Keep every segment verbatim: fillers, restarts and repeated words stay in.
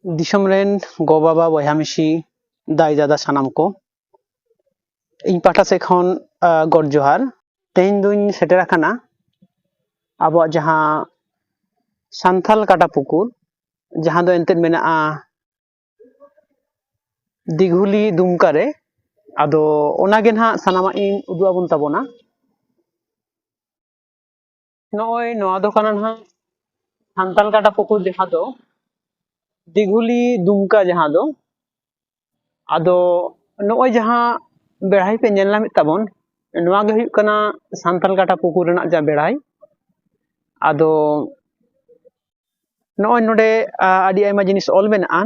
ᱫᱤᱥᱚᱢ ᱨᱮᱱ ᱜᱚ ᱵᱟᱵᱟ, ᱵᱚᱭᱦᱟ ᱢᱤᱥᱤ, ᱫᱟᱹᱭ ᱫᱟᱫᱟ, ᱥᱟᱱᱟᱢ ᱠᱚ, ᱤᱧ ᱯᱟᱦᱴᱟ ᱥᱮᱫ ᱠᱷᱚᱱ ᱟᱸ, ᱜᱚᱰ ᱡᱚᱦᱟᱨ᱾ ᱛᱮᱦᱮᱧ ᱫᱩᱧ ᱥᱮᱴᱮᱨ ᱟᱠᱟᱱᱟ ᱟᱵᱚᱣᱟᱜ ᱡᱟᱦᱟᱸ ᱥᱟᱱᱛᱷᱟᱞ ᱠᱟᱴᱟ ᱯᱩᱠᱩᱨ, ᱡᱟᱦᱟᱸ ᱫᱚ ᱮᱱᱛᱮᱫ ᱢᱮᱱᱟᱜᱼᱟ ᱫᱤᱜᱷᱩᱞᱤ ᱫᱩᱢᱠᱟ ᱨᱮ᱾ ᱟᱫᱚ ᱚᱱᱟᱜᱮ ᱱᱟᱦᱟᱜ ᱥᱟᱱᱟᱢᱟᱜ ᱤᱧ ᱩᱫᱩᱜ ᱟᱵᱚᱱ ᱛᱟᱵᱚᱱᱟ᱾ ᱱᱚᱜᱼᱚᱭ ᱱᱚᱣᱟ ᱫᱚ ᱠᱟᱱᱟ ᱱᱟᱦᱟᱜ ᱥᱟᱱᱛᱟᱞ ᱠᱟᱴᱟ ᱯᱩᱠᱩᱨ, ᱡᱟᱦᱟᱸ ᱫᱚ ᱫᱤᱜᱷᱩᱞᱤ ᱫᱩᱢᱠᱟ, ᱡᱟᱦᱟᱸ ᱫᱚ, ᱟᱫᱚ ᱱᱚᱜᱼᱚᱭ ᱡᱟᱦᱟᱸ ᱵᱮᱲᱦᱟᱭ ᱯᱮ ᱧᱮᱞ ᱧᱟᱢᱮᱫ ᱛᱟᱵᱚᱱ, ᱱᱚᱣᱟ ᱜᱮ ᱦᱩᱭᱩᱜ ᱠᱟᱱᱟ ᱥᱟᱱᱛᱟᱞ ᱠᱟᱴᱟ ᱯᱩᱠᱩᱨ ᱨᱮᱱᱟᱜ ᱡᱟᱦᱟᱸ ᱵᱮᱲᱦᱟᱭ᱾ ᱟᱫᱚ ᱱᱚᱜᱼᱚᱭ ᱱᱚᱰᱮ, ᱟ, ᱟᱹᱰᱤ ᱟᱭᱢᱟ ᱡᱤᱱᱤᱥ ᱚᱞ ᱢᱮᱱᱟᱜᱼᱟ᱾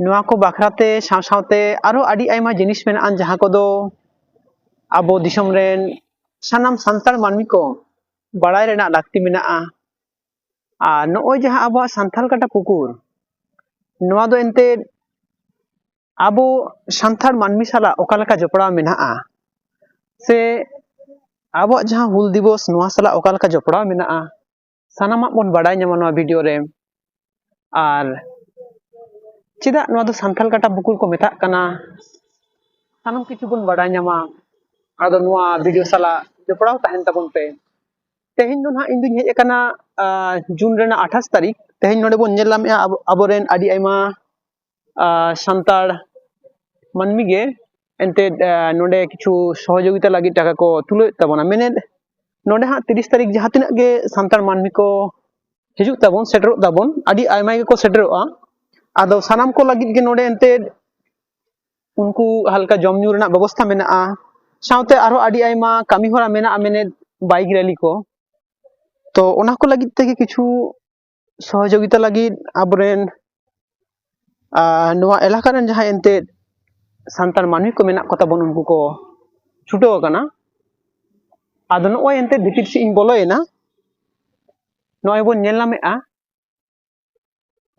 ᱱᱚᱣᱟ ᱠᱚ ᱵᱟᱠᱷᱨᱟ ᱛᱮ ᱥᱟᱶ ᱥᱟᱶᱛᱮ ᱟᱨᱚ ᱟᱹᱰᱤ ᱟᱭᱢᱟ ᱡᱤᱱᱤᱥ ᱢᱮᱱᱟᱜᱼᱟ, ᱡᱟᱦᱟᱸ ᱠᱚᱫᱚ ᱟᱵᱚ ᱫᱤᱥᱚᱢ ᱨᱮᱱ ᱥᱟᱱᱟᱢ ᱥᱟᱱᱛᱟᱲ ᱢᱟᱹᱱᱢᱤ ᱠᱚ ᱵᱟᱲᱟᱭ ᱨᱮᱱᱟᱜ ᱞᱟᱹᱠᱛᱤ ᱢᱮᱱᱟᱜᱼᱟ᱾ ᱟᱨ ᱱᱚᱜᱼᱚᱭ ᱡᱟᱦᱟᱸ ᱟᱵᱚᱣᱟᱜ ᱥᱟᱱᱛᱷᱟᱞ ᱠᱟᱴᱟ ᱯᱩᱠᱩᱨ, ᱱᱚᱣᱟ ᱫᱚ ᱮᱱᱛᱮᱫ ᱟᱵᱚ ᱥᱟᱱᱛᱟᱲ ᱢᱟᱹᱱᱢᱤ ᱥᱟᱞᱟᱜ ᱚᱠᱟ ᱞᱮᱠᱟ ᱡᱚᱯᱲᱟᱣ ᱢᱮᱱᱟᱜᱼᱟ, ᱥᱮ ᱟᱵᱚᱣᱟᱜ ᱡᱟᱦᱟᱸ ᱦᱩᱞ ᱫᱤᱵᱚᱥ, ᱱᱚᱣᱟ ᱥᱟᱞᱟᱜ ᱚᱠᱟ ᱞᱮᱠᱟ ᱡᱚᱯᱲᱟᱣ ᱢᱮᱱᱟᱜᱼᱟ, ᱥᱟᱱᱟᱢᱟᱜ ᱵᱚᱱ ᱵᱟᱰᱟᱭ ᱧᱟᱢᱟ ᱱᱚᱣᱟ ᱵᱷᱤᱰᱤᱭᱳ ᱨᱮ᱾ ᱟᱨ ᱪᱮᱫᱟᱜ ᱱᱚᱣᱟ ᱫᱚ ᱥᱟᱱᱛᱷᱟᱞ ᱠᱟᱴᱟ ᱯᱩᱠᱩᱨ ᱠᱚ ᱢᱮᱛᱟᱜ ᱠᱟᱱᱟ, ᱥᱟᱱᱟᱢ ᱠᱤᱪᱷᱩ ᱵᱚᱱ ᱵᱟᱰᱟᱭ ᱧᱟᱢᱟ᱾ ᱟᱫᱚ ᱱᱚᱣᱟ ᱵᱷᱤᱰᱤᱭᱳ ᱥᱟᱞᱟᱜ ᱡᱚᱯᱲᱟᱣ ᱛᱟᱦᱮᱱ ᱛᱟᱵᱚᱱ ᱯᱮ᱾ ᱛᱮᱦᱮᱧ ᱫᱚ ᱱᱟᱦᱟᱜ ᱤᱧ ᱫᱩᱧ ᱦᱮᱡ ᱟᱠᱟᱱᱟ, ᱟ, ᱡᱩᱱ ᱨᱮᱱᱟᱜ ᱟᱴᱷᱟᱥ ᱛᱟᱹᱨᱤᱠᱷ᱾ ᱛᱮᱦᱮᱧ ᱱᱚᱰᱮ ᱵᱚᱱ ᱧᱮᱞ ᱧᱟᱢᱮᱜᱼᱟ ᱟᱵᱚ, ᱟᱵᱚᱨᱮᱱ ᱟᱹᱰᱤ ᱟᱭᱢᱟ, ᱟ, ᱥᱟᱱᱛᱟᱲ ᱢᱟᱹᱱᱢᱤ ᱜᱮ ᱮᱱᱛᱮᱫ, ᱟ, ᱱᱚᱰᱮ ᱠᱤᱪᱷᱩ ᱥᱚᱦᱚᱡᱳᱜᱤᱛᱟ ᱞᱟᱹᱜᱤᱫ ᱴᱟᱠᱟ ᱠᱚ ᱛᱩᱞᱟᱹᱣᱮᱫ ᱛᱟᱵᱚᱱᱟ᱾ ᱢᱮᱱᱮᱫ, ᱱᱚᱰᱮ ᱦᱟᱸᱜ ᱛᱤᱨᱤᱥ ᱛᱟᱹᱨᱤᱠᱷ ᱡᱟᱦᱟᱸ ᱛᱤᱱᱟᱹᱜ ᱜᱮ ᱥᱟᱱᱛᱟᱲ ᱢᱟᱹᱱᱢᱤ ᱠᱚ ᱦᱤᱡᱩᱜ ᱛᱟᱵᱚᱱ, ᱥᱮᱴᱮᱨᱚᱜ ᱛᱟᱵᱚᱱ, ᱟᱹᱰᱤ ᱟᱭᱢᱟ ᱜᱮᱠᱚ ᱥᱮᱴᱮᱨᱚᱜᱼᱟ᱾ ᱟᱫᱚ ᱥᱟᱱᱟᱢ ᱠᱚ ᱞᱟᱹᱜᱤᱫ ᱜᱮ ᱱᱚᱰᱮ ᱮᱱᱛᱮᱫ ᱩᱱᱠᱩ ᱦᱟᱞᱠᱟ ᱡᱚᱢ ᱧᱩ ᱨᱮᱱᱟᱜ ᱵᱮᱵᱚᱥᱛᱷᱟ ᱢᱮᱱᱟᱜᱼᱟ, ᱥᱟᱶᱛᱮ ᱟᱨᱦᱚᱸ ᱟᱹᱰᱤ ᱟᱭᱢᱟ ᱠᱟᱹᱢᱤ ᱦᱚᱨᱟ ᱢᱮᱱᱟᱜᱼᱟ, ᱢᱮᱱᱮᱫ ᱵᱟᱭᱤᱠ ᱨᱮᱞᱤ ᱠᱚ᱾ ᱛᱚ ᱚᱱᱟ ᱠᱚ ᱞᱟᱹᱜᱤᱫ ᱛᱮᱜᱮ ᱠᱤᱪᱷᱩ ᱥᱚᱦᱚᱡᱳᱜᱤᱛᱟ ᱞᱟᱹᱜᱤᱫ ᱟᱵᱚᱨᱮᱱ, ᱟᱨ ᱱᱚᱣᱟ ᱮᱞᱟᱠᱟ ᱨᱮᱱ ᱡᱟᱦᱟᱸᱭ ᱮᱱᱛᱮᱫ ᱥᱟᱱᱛᱟᱲ ᱢᱟᱹᱱᱢᱤ ᱠᱚ ᱢᱮᱱᱟᱜ ᱠᱚᱛᱟ ᱵᱚᱱ, ᱩᱱᱠᱩ ᱠᱚ ᱪᱷᱩᱴᱟᱹᱣ ᱟᱠᱟᱱᱟ᱾ ᱟᱫᱚ ᱱᱚᱜᱼᱚᱭ ᱮᱱᱛᱮᱫ ᱵᱷᱤᱛᱤᱨ ᱥᱮᱫ ᱤᱧ ᱵᱚᱞᱚᱭᱮᱱᱟ, ᱱᱚᱜᱼᱚᱭ ᱵᱚᱱ ᱧᱮᱞ ᱧᱟᱢᱮᱫᱼᱟ,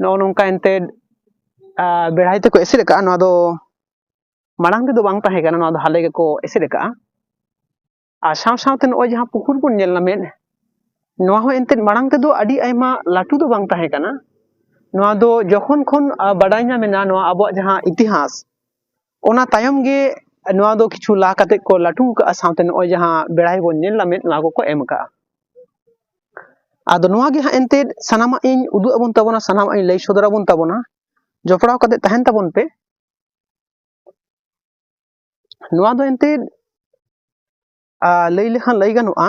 ᱱᱚᱜᱼᱚ ᱱᱚᱝᱠᱟ ᱮᱱᱛᱮᱫ, ᱟ, ᱵᱮᱲᱦᱟᱭ ᱛᱮᱠᱚ ᱮᱥᱮᱫ ᱟᱠᱟᱫᱼᱟ᱾ ᱱᱚᱣᱟ ᱫᱚ ᱢᱟᱲᱟᱝ ᱛᱮᱫᱚ ᱵᱟᱝ ᱛᱟᱦᱮᱸ ᱠᱟᱱᱟ, ᱱᱚᱣᱟ ᱫᱚ ᱦᱟᱞᱮ ᱜᱮᱠᱚ ᱮᱥᱮᱫ ᱟᱠᱟᱫᱼᱟ᱾ ᱟᱨ ᱥᱟᱶ ᱥᱟᱶᱛᱮ ᱱᱚᱜᱼᱚᱭ ᱡᱟᱦᱟᱸ ᱯᱩᱠᱩᱨ ᱵᱚᱱ ᱧᱮᱞ ᱧᱟᱢᱮᱫ, ᱱᱚᱣᱟ ᱦᱚᱸ ᱮᱱᱛᱮᱫ ᱢᱟᱲᱟᱝ ᱛᱮᱫᱚ ᱟᱹᱰᱤ ᱟᱭᱢᱟ ᱞᱟᱹᱴᱩ ᱫᱚ ᱵᱟᱝ ᱛᱟᱦᱮᱸ ᱠᱟᱱᱟ, ᱱᱚᱣᱟ ᱫᱚ ᱡᱚᱠᱷᱚᱱ ᱠᱷᱚᱱ ᱵᱟᱰᱟᱭ ᱧᱟᱢ ᱮᱱᱟ ᱱᱚᱣᱟ ᱟᱵᱚᱣᱟᱜ ᱡᱟᱦᱟᱸ ᱤᱛᱤᱦᱟᱥ, ᱚᱱᱟ ᱛᱟᱭᱚᱢ ᱜᱮ ᱱᱚᱣᱟ ᱫᱚ ᱠᱤᱪᱷᱩ ᱞᱟ ᱠᱟᱛᱮ ᱠᱚ ᱞᱟᱹᱴᱩ ᱟᱠᱟᱫᱼᱟ, ᱥᱟᱶᱛᱮ ᱱᱚᱜᱼᱚᱭ ᱡᱟᱦᱟᱸ ᱵᱮᱲᱦᱟᱭ ᱵᱚᱱ ᱧᱮᱞ ᱞᱟᱢᱮᱫ, ᱱᱚᱣᱟ ᱠᱚᱠᱚ ᱮᱢ ᱟᱠᱟᱫᱼᱟ᱾ ᱟᱫᱚ ᱱᱚᱣᱟ ᱜᱮ ᱦᱟᱸᱜ ᱮᱱᱛᱮᱫ ᱥᱟᱱᱟᱢᱟᱜ ᱤᱧ ᱩᱫᱩᱜ ᱟᱵᱚᱱ ᱛᱟᱵᱚᱱᱟ, ᱥᱟᱱᱟᱢᱟᱜ ᱤᱧ ᱞᱟᱹᱭ ᱥᱚᱫᱚᱨ ᱟᱵᱚᱱ ᱛᱟᱵᱚᱱᱟ᱾ ᱡᱚᱯᱲᱟᱣ ᱠᱟᱛᱮ ᱛᱟᱦᱮᱱ ᱛᱟᱵᱚᱱ ᱯᱮ᱾ ᱱᱚᱣᱟ ᱫᱚ ᱮᱱᱛᱮᱫ, ᱟ, ᱞᱟᱹᱭ ᱞᱮᱠᱷᱟᱱ ᱞᱟᱹᱭ ᱜᱟᱱᱚᱜᱼᱟ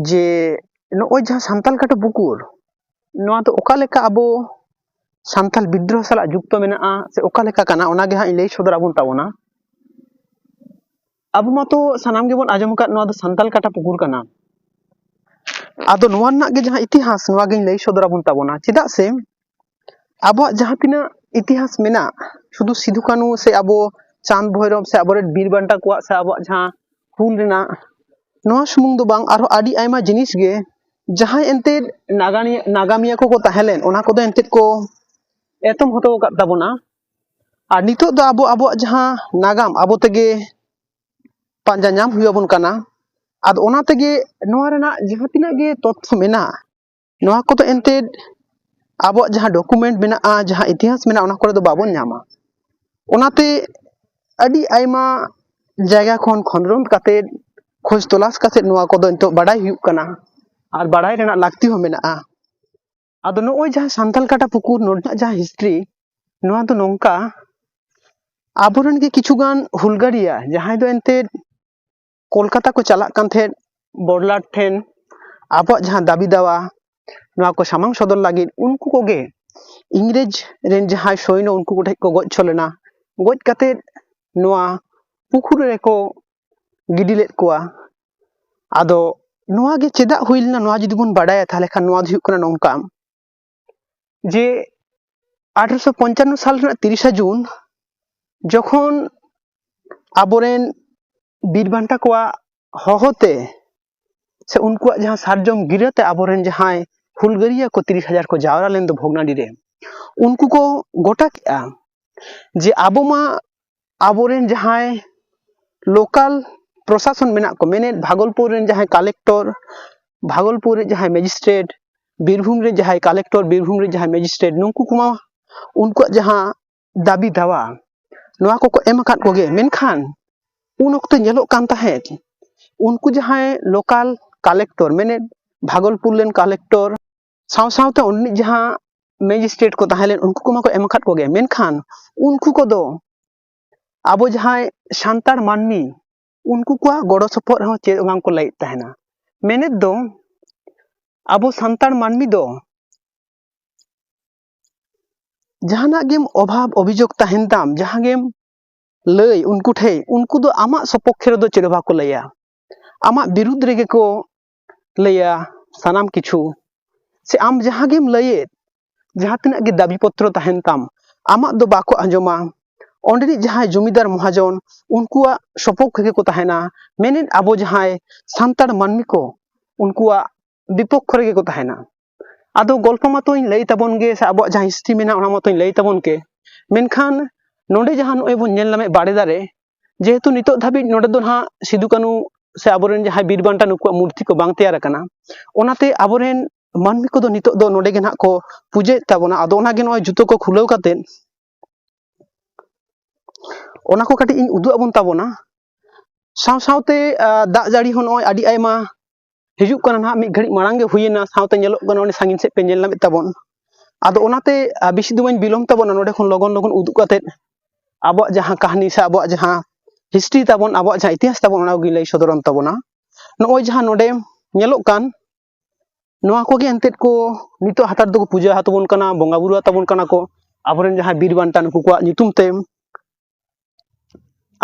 ᱡᱮ ᱱᱚᱜᱼᱚᱭ ᱡᱟᱦᱟᱸ ᱥᱟᱱᱛᱟᱞ ᱠᱟᱴᱟ ᱯᱩᱠᱩᱨ, ᱱᱚᱣᱟ ᱫᱚ ᱚᱠᱟ ᱞᱮᱠᱟ ᱟᱵᱚ ᱥᱟᱱᱛᱟᱞ ᱵᱤᱫᱽᱫᱨᱳᱦᱚ ᱥᱟᱞᱟᱜ ᱡᱩᱠᱛᱚ ᱢᱮᱱᱟᱜᱼᱟ ᱥᱮ ᱚᱠᱟ ᱞᱮᱠᱟ ᱠᱟᱱᱟ, ᱚᱱᱟ ᱜᱮ ᱦᱟᱸᱜ ᱤᱧ ᱞᱟᱹᱭ ᱥᱚᱫᱚᱨ ᱟᱵᱚᱱ ᱛᱟᱵᱚᱱᱟ᱾ ᱟᱵᱚ ᱢᱟᱛᱚ ᱥᱟᱱᱟᱢ ᱜᱮᱵᱚᱱ ᱟᱸᱡᱚᱢ ᱟᱠᱟᱫ ᱱᱚᱣᱟ ᱫᱚ ᱥᱟᱱᱛᱟᱞ ᱠᱟᱴᱟ ᱯᱩᱠᱩᱨ ᱠᱟᱱᱟ᱾ ᱟᱫᱚ ᱱᱚᱣᱟ ᱨᱮᱱᱟᱜ ᱜᱮ ᱡᱟᱦᱟᱸ ᱤᱛᱤᱦᱟᱥ, ᱱᱚᱣᱟ ᱜᱤᱧ ᱞᱟᱹᱭ ᱥᱚᱫᱚᱨ ᱟᱵᱚᱱ ᱛᱟᱵᱚᱱᱟ᱾ ᱪᱮᱫᱟᱜ ᱥᱮ ᱟᱵᱚᱣᱟᱜ ᱡᱟᱦᱟᱸ ᱛᱤᱱᱟᱹᱜ ᱤᱛᱤᱦᱟᱥ ᱢᱮᱱᱟᱜ, ᱥᱩᱫᱷᱩ ᱥᱤᱫᱷᱩ ᱠᱟᱹᱱᱩ ᱥᱮ ᱟᱵᱚ ᱪᱟᱸᱫᱽ ᱵᱷᱳᱭᱨᱚᱵ ᱥᱮ ᱟᱵᱚᱨᱮᱱ ᱵᱤᱨ ᱵᱟᱱᱴᱟ ᱠᱚᱣᱟᱜ ᱥᱮ ᱟᱵᱚᱣᱟᱜ ᱡᱟᱦᱟᱸ ᱦᱩᱞ ᱨᱮᱱᱟᱜ, ᱱᱚᱣᱟ ᱥᱩᱢᱩᱝ ᱫᱚ ᱵᱟᱝ, ᱟᱨᱦᱚᱸ ᱟᱹᱰᱤ ᱟᱭᱢᱟ ᱡᱤᱱᱤᱥ ᱜᱮ ᱡᱟᱦᱟᱸᱭ ᱮᱱᱛᱮᱫ ᱱᱟᱜᱟᱢᱤᱭᱟᱹ, ᱱᱟᱜᱟᱢᱤᱭᱟᱹ ᱠᱚᱠᱚ ᱛᱟᱦᱮᱸ ᱞᱮᱱ, ᱚᱱᱟ ᱠᱚᱫᱚ ᱮᱱᱛᱮᱫ ᱠᱚ ᱮᱛᱚᱢ ᱦᱚᱴᱚ ᱟᱠᱟᱫ ᱛᱟᱵᱚᱱᱟ᱾ ᱟᱨ ᱱᱤᱛᱚᱜ ᱫᱚ ᱟᱵᱚ ᱟᱵᱚᱣᱟᱜ ᱡᱟᱦᱟᱸ ᱱᱟᱜᱟᱢ ᱟᱵᱚ ᱛᱮᱜᱮ ᱯᱟᱸᱡᱟ ᱧᱟᱢ ᱦᱩᱭ ᱟᱵᱚᱱ ᱠᱟᱱᱟ᱾ ᱟᱫᱚ ᱚᱱᱟ ᱛᱮᱜᱮ ᱱᱚᱣᱟ ᱨᱮᱱᱟᱜ ᱡᱟᱦᱟᱸ ᱛᱤᱱᱟᱹᱜ ᱜᱮ ᱛᱚᱛᱛᱷᱚ ᱢᱮᱱᱟᱜᱼᱟ, ᱱᱚᱣᱟ ᱠᱚᱫᱚ ᱮᱱᱛᱮᱫ ᱟᱵᱚᱣᱟᱜ ᱡᱟᱦᱟᱸ ᱰᱚᱠᱩᱢᱮᱱᱴ ᱢᱮᱱᱟᱜᱼᱟ, ᱡᱟᱦᱟᱸ ᱤᱛᱤᱦᱟᱥ ᱢᱮᱱᱟᱜᱼᱟ, ᱚᱱᱟ ᱠᱚᱨᱮ ᱫᱚ ᱵᱟᱵᱚᱱ ᱧᱟᱢᱟ᱾ ᱚᱱᱟᱛᱮ ᱟᱹᱰᱤ ᱟᱭᱢᱟ ᱡᱟᱭᱜᱟ ᱠᱷᱚᱱ ᱠᱷᱚᱸᱫᱽᱨᱚᱸᱫᱽ ᱠᱟᱛᱮᱫ, ᱠᱷᱚᱡᱽ ᱛᱚᱞᱟᱥ ᱠᱟᱛᱮᱫ ᱱᱚᱣᱟ ᱠᱚᱫᱚ ᱱᱤᱛᱚᱜ ᱵᱟᱰᱟᱭ ᱦᱩᱭᱩᱜ ᱠᱟᱱᱟ ᱟᱨ ᱵᱟᱰᱟᱭ ᱨᱮᱱᱟᱜ ᱞᱟᱹᱠᱛᱤ ᱦᱚᱸ ᱢᱮᱱᱟᱜᱼᱟ᱾ ᱟᱫᱚ ᱱᱚᱜᱼᱚᱭ ᱡᱟᱦᱟᱸ ᱥᱟᱱᱛᱟᱞ ᱠᱟᱴᱟ ᱯᱩᱠᱩᱨ, ᱱᱚᱰᱮᱱᱟᱜ ᱡᱟᱦᱟᱸ ᱦᱤᱥᱴᱨᱤ, ᱱᱚᱣᱟ ᱫᱚ ᱱᱚᱝᱠᱟ, ᱟᱵᱚᱨᱮᱱ ᱜᱮ ᱠᱤᱪᱷᱩ ᱜᱟᱱ ᱦᱩᱞᱜᱟᱹᱨᱤᱭᱟᱹ, ᱡᱟᱦᱟᱸᱭ ᱫᱚ ᱮᱱᱛᱮᱫ ᱠᱳᱞᱠᱟᱛᱟ ᱠᱚ ᱪᱟᱞᱟᱜ ᱠᱟᱱ ᱛᱟᱦᱮᱸᱫ ᱵᱚᱲᱞᱟᱴ ᱴᱷᱮᱱ ᱟᱵᱚᱣᱟᱜ ᱡᱟᱦᱟᱸ ᱫᱟᱹᱵᱤ ᱫᱟᱣᱟ, ᱱᱚᱣᱟ ᱠᱚ ᱥᱟᱢᱟᱝ ᱥᱚᱫᱚᱨ ᱞᱟᱹᱜᱤᱫ, ᱩᱱᱠᱩ ᱠᱚᱜᱮ ᱤᱝᱨᱮᱡᱽ ᱨᱮᱱ ᱡᱟᱦᱟᱸᱭ ᱥᱚᱭᱱᱚ, ᱩᱱᱠᱩ ᱠᱚᱴᱷᱮᱱ ᱠᱚ ᱜᱚᱡ ᱦᱚᱪᱚ ᱞᱮᱱᱟ᱾ ᱜᱚᱡ ᱠᱟᱛᱮᱫ ᱱᱚᱣᱟ ᱯᱩᱠᱷᱨᱤ ᱨᱮᱠᱚ ᱜᱤᱰᱤ ᱞᱮᱫ ᱠᱚᱣᱟ᱾ ᱟᱫᱚ ᱱᱚᱣᱟ ᱜᱮ ᱪᱮᱫᱟᱜ ᱦᱩᱭ ᱞᱮᱱᱟ, ᱱᱚᱣᱟ ᱡᱩᱫᱤ ᱵᱚᱱ ᱵᱟᱰᱟᱭᱟ, ᱛᱟᱦᱚᱞᱮ ᱠᱷᱟᱱ ᱱᱚᱣᱟ ᱫᱚ ᱦᱩᱭᱩᱜ ᱠᱟᱱᱟ ᱱᱚᱝᱠᱟ, ᱡᱮ ᱟᱴᱷᱨᱚᱥᱚ ᱯᱚᱧᱪᱟᱱᱱᱚ ᱥᱟᱞ ᱨᱮᱱᱟᱜ ᱛᱤᱨᱤᱥᱟ ᱡᱩᱱ, ᱡᱚᱠᱷᱚᱱ ᱟᱵᱚᱨᱮᱱ ᱵᱤᱨ ᱵᱟᱱᱴᱟ ᱠᱚᱣᱟᱜ ᱦᱚᱦᱚᱛᱮ ᱥᱮ ᱩᱱᱠᱩᱣᱟᱜ ᱡᱟᱦᱟᱸ ᱥᱟᱨᱡᱚᱢ ᱜᱤᱨᱟᱹᱛᱮ ᱟᱵᱚᱨᱮᱱ ᱡᱟᱦᱟᱸᱭ ᱦᱩᱞᱜᱟᱹᱨᱤᱭᱟᱹ ᱠᱚ ᱛᱤᱨᱤᱥ ᱦᱟᱡᱟᱨ ᱠᱚ ᱡᱟᱣᱨᱟ ᱞᱮᱱ ᱫᱚ ᱵᱷᱚᱜᱽᱱᱟᱰᱤ ᱨᱮ, ᱩᱱᱠᱩ ᱠᱚ ᱜᱚᱴᱟ ᱠᱮᱜᱼᱟ ᱡᱮ ᱟᱵᱚ ᱢᱟ ᱟᱵᱚᱨᱮᱱ ᱡᱟᱦᱟᱸᱭ ᱞᱳᱠᱟᱞ ᱯᱨᱚᱥᱟᱥᱚᱱ ᱢᱮᱱᱟᱜ ᱠᱚ, ᱢᱮᱱᱮᱫ ᱵᱷᱟᱜᱚᱞᱯᱩᱨ ᱨᱮᱱ ᱡᱟᱦᱟᱸᱭ ᱠᱟᱞᱮᱠᱴᱚᱨ, ᱵᱷᱟᱜᱚᱞᱯᱩᱨ ᱨᱮᱱ ᱡᱟᱦᱟᱸᱭ ᱢᱮᱡᱤᱥᱴᱨᱮᱴ, ᱵᱤᱨᱵᱷᱩᱢ ᱨᱮ ᱡᱟᱦᱟᱸᱭ ᱠᱟᱞᱮᱠᱴᱚᱨ, ᱵᱤᱨᱵᱷᱩᱢ ᱨᱮ ᱡᱟᱦᱟᱸᱭ ᱢᱮᱡᱤᱥᱴᱨᱮᱴ, ᱱᱩᱠᱩ ᱠᱚᱢᱟ ᱩᱱᱠᱩᱣᱟᱜ ᱡᱟᱦᱟᱸ ᱫᱟᱹᱵᱤ ᱫᱟᱣᱟ, ᱱᱚᱣᱟ ᱠᱚᱠᱚ ᱮᱢ ᱟᱠᱟᱫ ᱠᱚᱜᱮ᱾ ᱢᱮᱱᱠᱷᱟᱱ ᱩᱱ ᱚᱠᱛᱚ ᱧᱮᱞᱚᱜ ᱠᱟᱱ ᱛᱟᱦᱮᱸᱫ, ᱩᱱᱠᱩ ᱡᱟᱦᱟᱸᱭ ᱞᱳᱠᱟᱞ ᱠᱟᱞᱮᱠᱴᱚᱨ, ᱢᱮᱱᱮᱫ ᱵᱷᱟᱜᱚᱞᱯᱩᱨ ᱨᱮᱱ ᱠᱟᱞᱮᱠᱴᱚᱨ ᱥᱟᱶ ᱥᱟᱶᱛᱮ ᱚᱸᱰᱮᱱᱤᱡ ᱡᱟᱦᱟᱸ ᱢᱮᱡᱤᱥᱴᱨᱮᱴ ᱠᱚ ᱛᱟᱦᱮᱸ ᱞᱮᱱ, ᱩᱱᱠᱩ ᱠᱚᱢᱟ ᱠᱚ ᱮᱢ ᱟᱠᱟᱫ ᱠᱚᱜᱮ᱾ ᱢᱮᱱᱠᱷᱟᱱ ᱩᱱᱠᱩ ᱠᱚᱫᱚ ᱟᱵᱚ ᱡᱟᱦᱟᱸᱭ ᱥᱟᱱᱛᱟᱲ ᱢᱟᱹᱱᱢᱤ, ᱩᱱᱠᱩ ᱠᱚᱣᱟᱜ ᱜᱚᱲᱚ ᱥᱚᱯᱚᱦᱚᱫ ᱨᱮᱦᱚᱸ ᱪᱮᱫ ᱦᱚᱸ ᱵᱟᱝ ᱠᱚ ᱞᱟᱹᱭᱮᱫ ᱛᱟᱦᱮᱱᱟ᱾ ᱢᱮᱱᱮᱫ ᱫᱚ, ᱟᱵᱚ ᱥᱟᱱᱛᱟᱲ ᱢᱟᱹᱱᱢᱤ ᱫᱚ ᱡᱟᱦᱟᱱᱟᱜ ᱜᱮᱢ ᱚᱵᱷᱟᱵᱽ ᱚᱵᱷᱤᱡᱳᱜᱽ ᱛᱟᱦᱮᱱ ᱛᱟᱢ, ᱡᱟᱦᱟᱸ ᱜᱮᱢ ᱞᱟᱹᱭ ᱩᱱᱠᱩ ᱴᱷᱮᱡ, ᱩᱱᱠᱩ ᱫᱚ ᱟᱢᱟᱜ ᱥᱚᱯᱚᱠᱠᱷᱮ ᱨᱮᱫᱚ ᱪᱮᱫ ᱦᱚᱸ ᱵᱟᱠᱚ ᱞᱟᱹᱭᱟ, ᱟᱢᱟᱜ ᱵᱤᱨᱩᱫᱽ ᱨᱮᱜᱮ ᱠᱚ ᱞᱟᱹᱭᱟ ᱥᱟᱱᱟᱢ ᱠᱤᱪᱷᱩ᱾ ᱥᱮ ᱟᱢ ᱡᱟᱦᱟᱸ ᱜᱮᱢ ᱞᱟᱹᱭᱮᱫ, ᱡᱟᱦᱟᱸ ᱛᱤᱱᱟᱹᱜ ᱜᱮ ᱫᱟᱹᱵᱤ ᱯᱚᱛᱨᱚ ᱛᱟᱦᱮᱱ ᱛᱟᱢ, ᱟᱢᱟᱜ ᱫᱚ ᱵᱟᱠᱚ ᱟᱸᱡᱚᱢᱟ᱾ ᱚᱸᱰᱮᱱᱤᱡ ᱡᱟᱦᱟᱸᱭ ᱡᱚᱢᱤᱫᱟᱨ ᱢᱚᱦᱟᱡᱚᱱ, ᱩᱱᱠᱩᱣᱟᱜ ᱥᱚᱯᱚᱠᱠᱷᱮ ᱜᱮᱠᱚ ᱛᱟᱦᱮᱱᱟ᱾ ᱢᱮᱱᱮᱫ ᱟᱵᱚ ᱡᱟᱦᱟᱸᱭ ᱥᱟᱱᱛᱟᱲ ᱢᱟᱹᱱᱢᱤ ᱠᱚ, ᱩᱱᱠᱩᱣᱟᱜ ᱵᱤᱯᱚᱠᱠᱷᱚ ᱨᱮᱜᱮ ᱠᱚ ᱛᱟᱦᱮᱱᱟ᱾ ᱟᱫᱚ ᱜᱚᱞᱯᱚ ᱢᱟᱛᱚᱧ ᱞᱟᱹᱭ ᱛᱟᱵᱚᱱ ᱜᱮ, ᱥᱮ ᱟᱵᱚᱣᱟᱜ ᱡᱟᱦᱟᱸ ᱦᱤᱥᱴᱨᱤ ᱢᱮᱱᱟᱜᱼᱟ, ᱚᱱᱟ ᱢᱟᱛᱚᱧ ᱞᱟᱹᱭ ᱛᱟᱵᱚᱱ ᱜᱮ᱾ ᱢᱮᱱᱠᱷᱟᱱ ᱱᱚᱰᱮ ᱡᱟᱦᱟᱸ ᱱᱚᱜᱼᱚᱭ ᱵᱚᱱ ᱧᱮᱞ ᱧᱟᱢᱮᱫ ᱵᱟᱲᱮ ᱫᱟᱨᱮ, ᱡᱮᱦᱮᱛᱩ ᱱᱤᱛᱚᱜ ᱫᱷᱟᱹᱵᱤᱡ ᱱᱚᱰᱮ ᱫᱚ ᱱᱟᱦᱟᱜ ᱥᱤᱫᱩ ᱠᱟᱹᱱᱩ ᱥᱮ ᱟᱵᱚᱨᱮᱱ ᱡᱟᱦᱟᱸᱭ ᱵᱤᱨ ᱵᱟᱱᱴᱟ, ᱱᱩᱠᱩᱣᱟᱜ ᱢᱩᱨᱛᱤ ᱠᱚ ᱵᱟᱝ ᱛᱮᱭᱟᱨ ᱟᱠᱟᱱᱟ, ᱚᱱᱟᱛᱮ ᱟᱵᱚᱨᱮᱱ ᱢᱟᱹᱱᱢᱤ ᱠᱚᱫᱚ ᱱᱤᱛᱚᱜ ᱫᱚ ᱱᱚᱰᱮ ᱜᱮ ᱱᱟᱦᱟᱜ ᱠᱚ ᱯᱩᱡᱟᱹᱭᱮᱫ ᱛᱟᱵᱚᱱᱟ᱾ ᱟᱫᱚ ᱚᱱᱟᱜᱮ ᱱᱚᱜᱼᱚᱭ ᱡᱩᱛᱟᱹ ᱠᱚ ᱠᱷᱩᱞᱟᱹᱣ ᱠᱟᱛᱮᱫ ᱚᱱᱟ ᱠᱚ ᱠᱟᱹᱴᱤᱡ ᱤᱧ ᱩᱫᱩᱜ ᱟᱵᱚᱱ ᱛᱟᱵᱚᱱᱟ᱾ ᱥᱟᱶ ᱥᱟᱶᱛᱮ, ᱟ, ᱫᱟᱜ ᱡᱟᱹᱲᱤ ᱦᱚᱸ ᱱᱚᱜᱼᱚᱭ ᱟᱹᱰᱤ ᱟᱭᱢᱟ ᱦᱤᱡᱩᱜ ᱠᱟᱱᱟ ᱱᱟᱦᱟᱜ, ᱢᱤᱫ ᱜᱷᱟᱹᱲᱤᱡ ᱢᱟᱲᱟᱝ ᱜᱮ ᱦᱩᱭᱮᱱᱟ, ᱥᱟᱶᱛᱮ ᱧᱮᱞᱚᱜ ᱠᱟᱱᱟ ᱚᱸᱰᱮ ᱥᱟᱺᱜᱤᱧ ᱥᱮᱫ ᱯᱮ ᱧᱮᱞ ᱧᱟᱢᱮᱫ ᱛᱟᱵᱚᱱ᱾ ᱟᱫᱚ ᱚᱱᱟᱛᱮ, ᱟ, ᱵᱮᱥᱤ ᱫᱚ ᱵᱟᱹᱧ ᱵᱤᱞᱚᱢ ᱛᱟᱵᱚᱱᱟ, ᱱᱚᱰᱮ ᱠᱷᱚᱱ ᱞᱚᱜᱚᱱ ᱞᱚᱜᱚᱱ ᱩᱫᱩᱜ ᱠᱟᱛᱮᱫ ᱟᱵᱚᱣᱟᱜ ᱡᱟᱦᱟᱸ ᱠᱟᱹᱦᱱᱤ ᱥᱮ ᱟᱵᱚᱣᱟᱜ ᱡᱟᱦᱟᱸ ᱦᱤᱥᱴᱨᱤ ᱛᱟᱵᱚᱱ, ᱟᱵᱚᱣᱟᱜ ᱡᱟᱦᱟᱸ ᱤᱛᱤᱦᱟᱥ ᱛᱟᱵᱚᱱ, ᱚᱱᱟ ᱠᱚᱜᱮᱧ ᱞᱟᱹᱭ ᱥᱚᱫᱚᱨᱟᱱ ᱛᱟᱵᱚᱱᱟ᱾ ᱱᱚᱜᱼᱚᱭ ᱡᱟᱦᱟᱸ ᱱᱚᱰᱮ ᱧᱮᱞᱚᱜ ᱠᱟᱱ, ᱱᱚᱣᱟ ᱠᱚᱜᱮ ᱮᱱᱛᱮᱫ ᱠᱚ ᱱᱤᱛᱚᱜ ᱦᱟᱛᱟᱨ ᱫᱚᱠᱚ ᱯᱩᱡᱟᱹ ᱟᱛᱟᱵᱚᱱ ᱠᱟᱱᱟ, ᱵᱚᱸᱜᱟ ᱵᱩᱨᱩ ᱟᱛᱟᱵᱚᱱ ᱠᱟᱱᱟ ᱠᱚ, ᱟᱵᱚᱨᱮᱱ ᱡᱟᱦᱟᱸᱭ ᱵᱤᱨ ᱵᱟᱱᱴᱟ ᱱᱩᱠᱩ ᱠᱚᱣᱟᱜ ᱧᱩᱛᱩᱢ ᱛᱮ᱾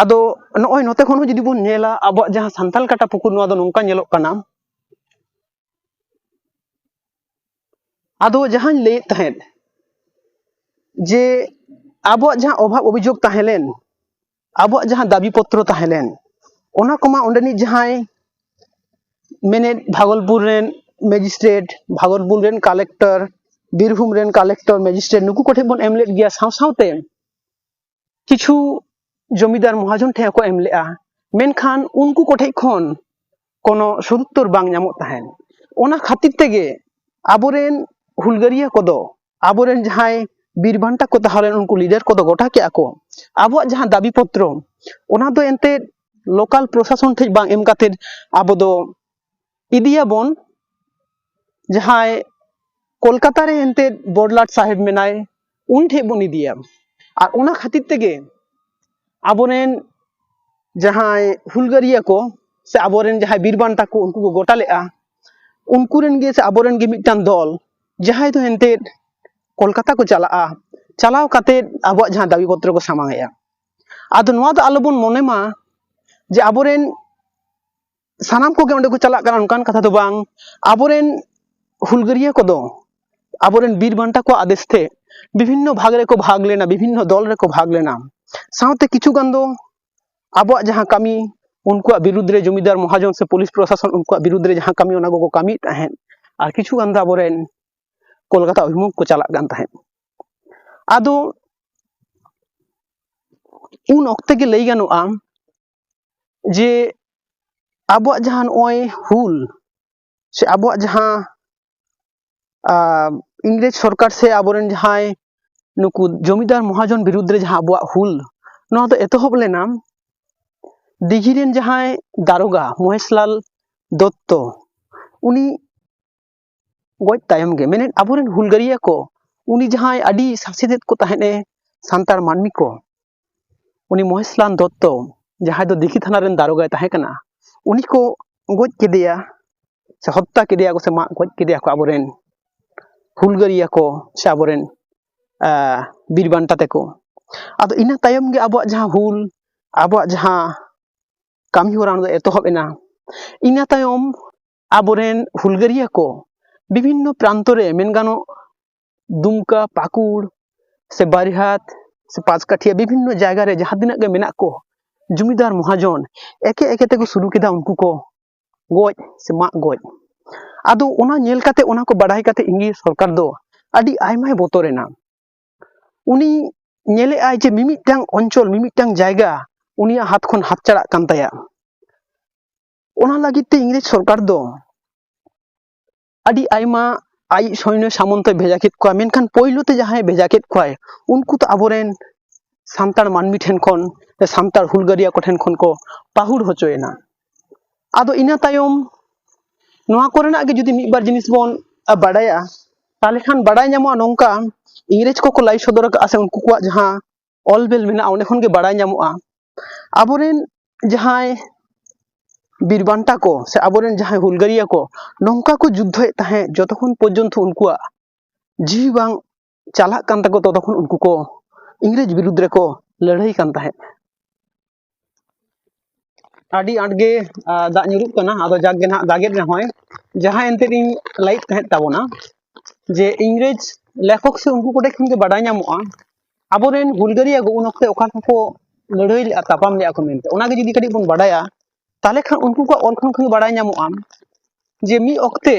ᱟᱫᱚ ᱱᱚᱜᱼᱚᱭ ᱱᱚᱛᱮ ᱠᱷᱚᱱ ᱦᱚᱸ ᱡᱩᱫᱤ ᱵᱚᱱ ᱧᱮᱞᱟ, ᱟᱵᱚᱣᱟᱜ ᱡᱟᱦᱟᱸ ᱥᱟᱱᱛᱟᱞ ᱠᱟᱴᱟ ᱯᱩᱠᱩᱨ, ᱱᱚᱣᱟ ᱫᱚ ᱱᱚᱝᱠᱟ ᱧᱮᱞᱚᱜ ᱠᱟᱱᱟ᱾ ᱟᱫᱚ ᱡᱟᱦᱟᱸᱧ ᱞᱟᱹᱭᱮᱫ ᱛᱟᱦᱮᱸᱫ, ᱡᱮ ᱟᱵᱚᱣᱟᱜ ᱡᱟᱦᱟᱸ ᱚᱵᱷᱟᱵᱽ ᱚᱵᱷᱤᱡᱳᱜᱽ ᱛᱟᱦᱮᱸ ᱞᱮᱱ, ᱟᱵᱚᱣᱟᱜ ᱡᱟᱦᱟᱸ ᱫᱟᱹᱵᱤ ᱯᱚᱛᱨᱚ ᱛᱟᱦᱮᱸ ᱞᱮᱱ, ᱚᱱᱟ ᱠᱚᱢᱟ ᱚᱸᱰᱮᱱᱤᱡ ᱡᱟᱦᱟᱸᱭ ᱢᱮᱱᱮᱫ ᱵᱷᱟᱜᱚᱞᱯᱩᱨ ᱨᱮᱱ ᱢᱮᱡᱤᱥᱴᱨᱮᱴ, ᱵᱷᱟᱜᱚᱞᱯᱩᱨ ᱨᱮᱱ ᱠᱟᱞᱮᱠᱴᱚᱨ, ᱵᱤᱨᱵᱷᱩᱢ ᱨᱮᱱ ᱠᱟᱞᱮᱠᱴᱚᱨ, ᱢᱮᱡᱤᱥᱴᱨᱮᱴ, ᱱᱩᱠᱩ ᱠᱚᱴᱷᱮᱱ ᱵᱚᱱ ᱮᱢ ᱞᱮᱫ ᱜᱮᱭᱟ᱾ ᱥᱟᱶ ᱥᱟᱶᱛᱮ ᱠᱤᱪᱷᱩ ᱡᱚᱢᱤᱫᱟᱨ ᱢᱚᱦᱟᱡᱚᱱ ᱴᱷᱮᱱ ᱦᱚᱸᱠᱚ ᱮᱢ ᱞᱮᱫᱼᱟ, ᱢᱮᱱᱠᱷᱟᱱ ᱩᱱᱠᱩ ᱠᱚᱴᱷᱮᱱ ᱠᱷᱚᱱ ᱠᱳᱱᱳ ᱥᱚᱫᱩᱛᱛᱚᱨ ᱵᱟᱝ ᱧᱟᱢᱚᱜ ᱛᱟᱦᱮᱸᱫ᱾ ᱚᱱᱟ ᱠᱷᱟᱹᱛᱤᱨ ᱛᱮᱜᱮ ᱟᱵᱚᱨᱮᱱ ᱦᱩᱞᱜᱟᱹᱨᱤᱭᱟᱹ ᱠᱚᱫᱚ, ᱟᱵᱚᱨᱮᱱ ᱡᱟᱦᱟᱸᱭ ᱵᱤᱨ ᱵᱟᱱᱴᱟ ᱠᱚ ᱛᱟᱦᱮᱸ ᱞᱮᱱ, ᱩᱱᱠᱩ ᱞᱤᱰᱟᱨ ᱠᱚᱫᱚ ᱜᱚᱴᱟ ᱠᱮᱜᱼᱟ ᱠᱚ ᱟᱵᱚᱣᱟᱜ ᱡᱟᱦᱟᱸ ᱫᱟᱹᱵᱤ ᱯᱚᱛᱨᱚ, ᱚᱱᱟ ᱫᱚ ᱮᱱᱛᱮᱫ ᱞᱳᱠᱟᱞ ᱯᱨᱚᱥᱟᱥᱚᱱ ᱴᱷᱮᱱ ᱵᱟᱝ ᱮᱢ ᱠᱟᱛᱮᱫ ᱟᱵᱚ ᱫᱚ ᱤᱫᱤᱭᱟᱵᱚᱱ ᱡᱟᱦᱟᱸᱭ ᱠᱳᱞᱠᱟᱛᱟ ᱨᱮ ᱮᱱᱛᱮᱫ ᱵᱚᱲᱞᱟᱴ ᱥᱟᱦᱮᱵᱽ ᱢᱮᱱᱟᱭ, ᱩᱱᱤ ᱴᱷᱮᱱ ᱵᱚᱱ ᱤᱫᱤᱭᱟ᱾ ᱟᱨ ᱚᱱᱟ ᱠᱷᱟᱹᱛᱤᱨ ᱛᱮᱜᱮ ᱟᱵᱚᱨᱮᱱ ᱡᱟᱦᱟᱸᱭ ᱦᱩᱞᱜᱟᱹᱨᱤᱭᱟᱹ ᱠᱚ ᱥᱮ ᱟᱵᱚᱨᱮᱱ ᱡᱟᱦᱟᱸᱭ ᱵᱤᱨ ᱵᱟᱱᱴᱟ ᱠᱚ, ᱩᱱᱠᱩ ᱠᱚ ᱜᱚᱴᱟ ᱞᱮᱫᱼᱟ, ᱩᱱᱠᱩ ᱨᱮᱱ ᱜᱮ ᱥᱮ ᱟᱵᱚᱨᱮᱱ ᱜᱮ ᱢᱤᱫᱴᱟᱝ ᱫᱚᱞ, ᱡᱟᱦᱟᱸᱭ ᱫᱚ ᱮᱱᱛᱮᱫ ᱠᱳᱞᱠᱟᱛᱟ ᱠᱚ ᱪᱟᱞᱟᱜᱼᱟ, ᱪᱟᱞᱟᱣ ᱠᱟᱛᱮᱫ ᱟᱵᱚᱣᱟᱜ ᱡᱟᱦᱟᱸ ᱫᱟᱹᱵᱤ ᱯᱚᱛᱨᱚ ᱠᱚ ᱥᱟᱢᱟᱝ ᱮᱜᱼᱟ᱾ ᱟᱫᱚ ᱱᱚᱣᱟ ᱫᱚ ᱟᱞᱚᱵᱚᱱ ᱢᱚᱱᱮ ᱢᱟ ᱡᱮ ᱟᱵᱚᱨᱮᱱ ᱥᱟᱱᱟᱢ ᱠᱚᱜᱮ ᱚᱸᱰᱮ ᱠᱚ ᱪᱟᱞᱟᱜ ᱠᱟᱱᱟ, ᱚᱱᱠᱟᱱ ᱠᱟᱛᱷᱟ ᱫᱚ ᱵᱟᱝ᱾ ᱟᱵᱚᱨᱮᱱ ᱦᱩᱞᱜᱟᱹᱨᱤᱭᱟᱹ ᱠᱚᱫᱚ ᱟᱵᱚᱨᱮᱱ ᱵᱤᱨ ᱵᱟᱱᱴᱟ ᱠᱚᱣᱟᱜ ᱟᱫᱮᱥ ᱛᱮ ᱵᱤᱵᱷᱤᱱᱱᱚ ᱵᱷᱟᱜᱽ ᱨᱮᱠᱚ ᱵᱷᱟᱜᱽ ᱞᱮᱱᱟ, ᱵᱤᱵᱷᱤᱱᱱᱚ ᱫᱚᱞ ᱨᱮᱠᱚ ᱵᱷᱟᱜᱽ ᱞᱮᱱᱟ᱾ ᱥᱟᱶᱛᱮ ᱠᱤᱪᱷᱩ ᱜᱟᱱ ᱫᱚ ᱟᱵᱚᱣᱟᱜ ᱡᱟᱦᱟᱸ ᱠᱟᱹᱢᱤ, ᱩᱱᱠᱩᱣᱟᱜ ᱵᱤᱨᱩᱫᱽ ᱨᱮ ᱡᱚᱢᱤᱫᱟᱨ ᱢᱚᱦᱟᱡᱚᱱ ᱥᱮ ᱯᱩᱞᱤᱥ ᱯᱨᱚᱥᱟᱥᱚᱱ ᱩᱱᱠᱩᱣᱟᱜ ᱵᱤᱨᱩᱫᱽ ᱨᱮ ᱡᱟᱦᱟᱸ ᱠᱟᱹᱢᱤ, ᱚᱱᱟ ᱠᱚᱠᱚ ᱠᱟᱹᱢᱤᱭᱮᱫ ᱛᱟᱦᱮᱸᱫ᱾ ᱟᱨ ᱠᱤᱪᱷᱩ ᱜᱟᱱ ᱫᱚ ᱟᱵᱚᱨᱮᱱ ᱠᱳᱞᱠᱟᱛᱟ ᱚᱵᱷᱤᱢᱩᱠᱷ ᱠᱚ ᱪᱟᱞᱟᱜ ᱠᱟᱱ ᱛᱟᱦᱮᱸᱫ᱾ ᱟᱫᱚ ᱩᱱ ᱚᱠᱛᱮ ᱜᱮ ᱞᱟᱹᱭ ᱜᱟᱱᱚᱜᱼᱟ ᱡᱮ ᱟᱵᱚᱣᱟᱜ ᱡᱟᱦᱟᱸ ᱱᱚᱜᱼᱚᱭ ᱦᱩᱞ ᱥᱮ ᱟᱵᱚᱣᱟᱜ ᱡᱟᱦᱟᱸ, ᱟᱸ, ᱤᱝᱨᱮᱡᱽ ᱥᱚᱨᱠᱟᱨ ᱥᱮ ᱟᱵᱚᱨᱮᱱ ᱡᱟᱦᱟᱸᱭ ᱱᱩᱠᱩ ᱡᱚᱢᱤᱫᱟᱨ ᱢᱚᱦᱟᱡᱚᱱ ᱵᱤᱨᱩᱫᱽ ᱨᱮ ᱡᱟᱦᱟᱸ ᱟᱵᱚᱣᱟᱜ ᱦᱩᱞ, ᱱᱚᱣᱟ ᱫᱚ ᱮᱛᱚᱦᱚᱵ ᱞᱮᱱᱟ ᱫᱤᱜᱷᱤ ᱨᱮᱱ ᱡᱟᱦᱟᱸᱭ ᱫᱟᱨᱳᱜᱟ ᱢᱚᱦᱮᱥᱞᱟᱞ ᱫᱚᱛᱛᱚ, ᱩᱱᱤ ᱜᱚᱡ ᱛᱟᱭᱚᱢ ᱜᱮ, ᱢᱮᱱᱮᱫ ᱟᱵᱚᱨᱮᱱ ᱦᱩᱞᱜᱟᱹᱨᱤᱭᱟᱹ ᱠᱚ, ᱩᱱᱤ ᱡᱟᱦᱟᱸᱭ ᱟᱹᱰᱤ ᱥᱟᱥᱮᱛᱮᱫ ᱠᱚ ᱛᱟᱦᱮᱸᱫ ᱮ ᱥᱟᱱᱛᱟᱲ ᱢᱟᱹᱱᱢᱤ ᱠᱚ, ᱩᱱᱤ ᱢᱚᱦᱮᱥᱞᱟᱞ ᱫᱚᱛᱛᱚ, ᱡᱟᱦᱟᱸᱭ ᱫᱚ ᱫᱤᱜᱷᱤ ᱛᱷᱟᱱᱟ ᱨᱮᱱ ᱫᱟᱨᱳᱜᱟᱭ ᱛᱟᱦᱮᱸ ᱠᱟᱱᱟ, ᱩᱱᱤ ᱠᱚ ᱜᱚᱡ ᱠᱮᱫᱮᱭᱟ ᱥᱮ ᱦᱚᱛᱛᱟ ᱠᱮᱫᱮᱭᱟ ᱠᱚ ᱥᱮ ᱢᱟᱜ ᱜᱚᱡ ᱠᱮᱫᱮᱭᱟ ᱠᱚ ᱟᱵᱚᱨᱮᱱ ᱦᱩᱞᱜᱟᱹᱨᱤᱭᱟᱹ ᱠᱚ ᱥᱮ ᱟᱵᱚᱨᱮᱱ, ᱟᱸ, ᱵᱤᱨ ᱵᱟᱱᱴᱟ ᱛᱮᱠᱚ᱾ ᱟᱫᱚ ᱤᱱᱟᱹ ᱛᱟᱭᱚᱢ ᱜᱮ ᱟᱵᱚᱣᱟᱜ ᱡᱟᱦᱟᱸ ᱦᱩᱞ, ᱟᱵᱚᱣᱟᱜ ᱡᱟᱦᱟᱸ ᱠᱟᱹᱢᱤ ᱦᱚᱨᱟ ᱚᱱᱟ ᱫᱚ ᱮᱛᱚᱦᱚᱵ ᱮᱱᱟ᱾ ᱤᱱᱟᱹ ᱛᱟᱭᱚᱢ ᱟᱵᱚᱨᱮᱱ ᱦᱩᱞᱜᱟᱹᱨᱤᱭᱟᱹ ᱠᱚ ᱵᱤᱵᱷᱤᱱᱱᱚ ᱯᱨᱟᱱᱛᱚ ᱨᱮ, ᱢᱮᱱ ᱜᱟᱱᱚᱜ ᱫᱩᱢᱠᱟ, ᱯᱟᱹᱠᱩᱲ ᱥᱮ ᱵᱟᱨᱤᱦᱟᱛ ᱥᱮ ᱯᱟᱸᱪᱠᱟᱴᱷᱤᱭᱟ, ᱵᱤᱵᱷᱤᱱᱱᱚ ᱡᱟᱭᱜᱟ ᱨᱮ ᱡᱟᱦᱟᱸ ᱛᱤᱱᱟᱹᱜ ᱜᱮ ᱢᱮᱱᱟᱜ ᱠᱚ ᱡᱚᱢᱤᱫᱟᱨ ᱢᱚᱦᱟᱡᱚᱱ, ᱮᱠᱮ ᱮᱠᱮ ᱛᱮᱠᱚ ᱥᱩᱨᱩ ᱠᱮᱫᱟ ᱩᱱᱠᱩ ᱠᱚ ᱜᱚᱡ ᱥᱮ ᱢᱟᱜ ᱜᱚᱡ᱾ ᱟᱫᱚ ᱚᱱᱟ ᱧᱮᱞ ᱠᱟᱛᱮ, ᱚᱱᱟ ᱠᱚ ᱵᱟᱰᱟᱭ ᱠᱟᱛᱮ ᱤᱝᱨᱮᱡᱽ ᱥᱚᱨᱠᱟᱨ ᱫᱚ ᱟᱹᱰᱤ ᱟᱭᱢᱟᱭ ᱵᱚᱛᱚᱨ ᱮᱱᱟ᱾ ᱩᱱᱤ ᱧᱮᱞᱮᱜᱼᱟᱭ ᱡᱮ ᱢᱤᱢᱤᱫᱴᱟᱝ ᱚᱧᱪᱚᱞ, ᱢᱤᱢᱤᱫᱴᱟᱝ ᱡᱟᱭᱜᱟ ᱩᱱᱤᱭᱟᱜ ᱦᱟᱛ ᱠᱷᱚᱱ ᱦᱟᱛ ᱪᱟᱞᱟᱜ ᱠᱟᱱ ᱛᱟᱭᱟ᱾ ᱚᱱᱟ ᱞᱟᱹᱜᱤᱫ ᱛᱮ ᱤᱝᱨᱮᱡᱽ ᱥᱚᱨᱠᱟᱨ ᱫᱚ ᱟᱹᱰᱤ ᱟᱭᱢᱟ ᱟᱡ ᱥᱚᱭᱱᱚ ᱥᱟᱢᱚᱱᱛᱚᱭ ᱵᱷᱮᱡᱟ ᱠᱮᱫ ᱠᱚᱣᱟ, ᱢᱮᱱᱠᱷᱟᱱ ᱯᱳᱭᱞᱳ ᱛᱮ ᱡᱟᱦᱟᱸᱭ ᱵᱷᱮᱡᱟ ᱠᱮᱫ ᱠᱚᱣᱟᱭ, ᱩᱱᱠᱩ ᱫᱚ ᱟᱵᱚᱨᱮᱱ ᱥᱟᱱᱛᱟᱲ ᱢᱟᱹᱱᱢᱤ ᱴᱷᱮᱱ ᱠᱷᱚᱱ ᱥᱮ ᱥᱟᱱᱛᱟᱲ ᱦᱩᱞᱜᱟᱹᱨᱤᱭᱟᱹ ᱠᱚ ᱴᱷᱮᱱ ᱠᱷᱚᱱ ᱠᱚ ᱯᱟᱹᱦᱩᱲ ᱦᱚᱪᱚᱭᱮᱱᱟ᱾ ᱟᱫᱚ ᱤᱱᱟᱹ ᱛᱟᱭᱚᱢ ᱱᱚᱣᱟ ᱠᱚᱨᱮᱱᱟᱜ ᱜᱮ ᱡᱩᱫᱤ ᱢᱤᱫ ᱵᱟᱨ ᱡᱤᱱᱤᱥ ᱵᱚᱱ ᱵᱟᱰᱟᱭᱟ, ᱛᱟᱦᱚᱞᱮ ᱠᱷᱟᱱ ᱵᱟᱰᱟᱭ ᱧᱟᱢᱚᱜᱼᱟ ᱱᱚᱝᱠᱟ, ᱤᱝᱨᱮᱡᱽ ᱠᱚᱠᱚ ᱞᱟᱹᱭ ᱥᱚᱫᱚᱨ ᱟᱠᱟᱫᱼᱟ ᱥᱮ ᱩᱱᱠᱩ ᱠᱚᱣᱟᱜ ᱡᱟᱦᱟᱸ ᱚᱞ ᱵᱮᱞ ᱢᱮᱱᱟᱜᱼᱟ, ᱚᱸᱰᱮ ᱠᱷᱚᱱ ᱜᱮ ᱵᱟᱰᱟᱭ ᱧᱟᱢᱚᱜᱼᱟ, ᱟᱵᱚᱨᱮᱱ ᱡᱟᱦᱟᱸᱭ ᱵᱤᱨ ᱵᱟᱱᱴᱟ ᱠᱚ ᱥᱮ ᱟᱵᱚᱨᱮᱱ ᱡᱟᱦᱟᱸᱭ ᱦᱩᱞᱜᱟᱹᱨᱤᱭᱟᱹ ᱠᱚ ᱱᱚᱝᱠᱟ ᱠᱚ ᱡᱩᱫᱽᱫᱷᱚᱭᱮᱫ ᱛᱟᱦᱮᱸᱫ, ᱡᱚᱛᱚᱠᱷᱚᱱ ᱯᱚᱨᱡᱚᱱᱛᱚ ᱩᱱᱠᱩᱣᱟᱜ ᱡᱤᱣᱤ ᱵᱟᱝ ᱪᱟᱞᱟᱜ ᱠᱟᱱ ᱛᱟᱠᱚ, ᱛᱚᱛᱚᱠᱷᱚᱱ ᱩᱱᱠᱩ ᱠᱚ ᱤᱝᱨᱮᱡᱽ ᱵᱤᱨᱩᱫᱽ ᱨᱮᱠᱚ ᱞᱟᱹᱲᱦᱟᱹᱭ ᱠᱟᱱ ᱛᱟᱦᱮᱸᱫ᱾ ᱟᱹᱰᱤ ᱟᱸᱴ ᱜᱮ, ᱟ, ᱫᱟᱜ ᱧᱩᱨᱩᱜ ᱠᱟᱱᱟ, ᱟᱫᱚ ᱡᱟᱠ ᱜᱮ ᱱᱟᱦᱟᱜ ᱫᱟᱜᱮᱫ ᱨᱮᱦᱚᱸᱭ᱾ ᱡᱟᱦᱟᱸ ᱮᱱᱛᱮᱫ ᱤᱧ ᱞᱟᱹᱭᱮᱫ ᱛᱟᱦᱮᱸᱫ ᱛᱟᱵᱚᱱᱟ, ᱡᱮ ᱤᱝᱨᱮᱡᱽ ᱞᱮᱠᱷᱚᱠ ᱥᱮ ᱩᱱᱠᱩ ᱠᱚᱴᱷᱮᱱ ᱠᱷᱚᱱ ᱜᱮ ᱵᱟᱰᱟᱭ ᱧᱟᱢᱚᱜᱼᱟ, ᱟᱵᱚᱨᱮᱱ ᱦᱩᱞᱜᱟᱹᱨᱤᱭᱟᱹ ᱠᱚ ᱩᱱ ᱚᱠᱛᱮ ᱚᱠᱟ ᱞᱮᱠᱟ ᱠᱚ ᱞᱟᱹᱲᱦᱟᱹᱭ ᱞᱮᱫᱼᱟ, ᱛᱟᱯᱟᱢ ᱞᱮᱫᱼᱟ ᱠᱚ ᱢᱮᱱᱛᱮ᱾ ᱚᱱᱟᱜᱮ ᱡᱩᱫᱤ ᱠᱟᱹᱴᱤᱡ ᱵᱚᱱ ᱵᱟᱰᱟᱭᱟ, ᱛᱟᱦᱚᱞᱮ ᱠᱷᱟᱱ ᱩᱱᱠᱩ ᱠᱚᱣᱟᱜ ᱚᱞ ᱠᱷᱚᱱ ᱠᱷᱚᱱ ᱵᱟᱰᱟᱭ ᱧᱟᱢᱚᱜᱼᱟ ᱡᱮ ᱢᱤᱫ ᱚᱠᱛᱮ